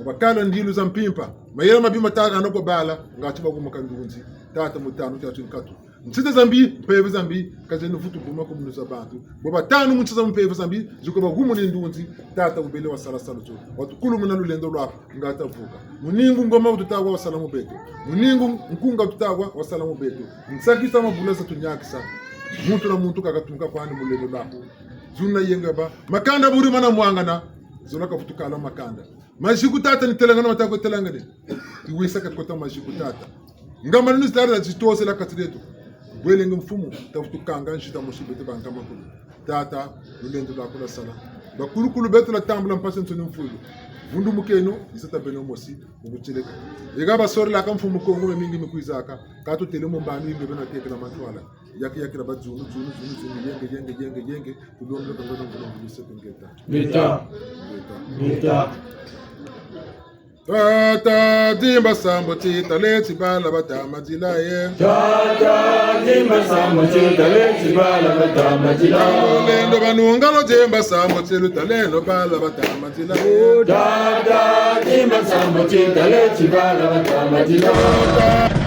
Bakala ndilu za mpimpa. Mayela mabi mataka na kwa bala, ngati bakumaka ndunzi. Tata mutanu tia tinkatu. Nsi za mbi, mpeve za mbi, ka zena vutu buma ku minu za bantu. Bo batanu mu nsi za mpeve za mbi, ziko bakumuni ndunzi, tata wubele wasala salu tio. Watukulumuna lulendo lwaku, ngata vuka. Muningu ngoma wututagwa wasala mu beto. Muningu nkunga wututagwa wasala mu beto. Nsakisa mabula za tunyakisa. Muntu na muntu kaka tunka kwandi mu lulendo lwaku. Zuna yenga ba. Makanda buri mana mwangana. Zona kavutu kala makanda. Maziku tata ni telangana matako telangane. Tiwisa kati kota maziku tata. Ngamba ni zitari za zitosela kati dieto. Bwelenge mfumu, tavutu kanga nzita mosi beto bangama kulu. Tata, lulendo lwaku lwasala. Bakulukulu beto lwatambula mpasi nsoni mfulu. Vundumukeno, yiza tabeno mosi, mu butieleka. Ega basorelaka mfumu Kongo, me mingi mikwizaka. Ka tutele mu mbanu yimbe bena tekela mantwala. Yaki yaki la ba dzunu, dzunu, dzunu, dzunu, yenge, yenge, yenge, yenge. Tulombele ka ngona ngona ngona sete ngeta. Ngeta. Ngeta. Ngeta. Tata, dimba sambu ti tale ti bala bata madila ye. Tata, dimba sambu ti tale ti bala bata madila. Lulendo banunga lo, dimba sambu ti lutaleno bala bata madila ye. Tata, dimba sambu ti tale ti bala bata madila. Tata.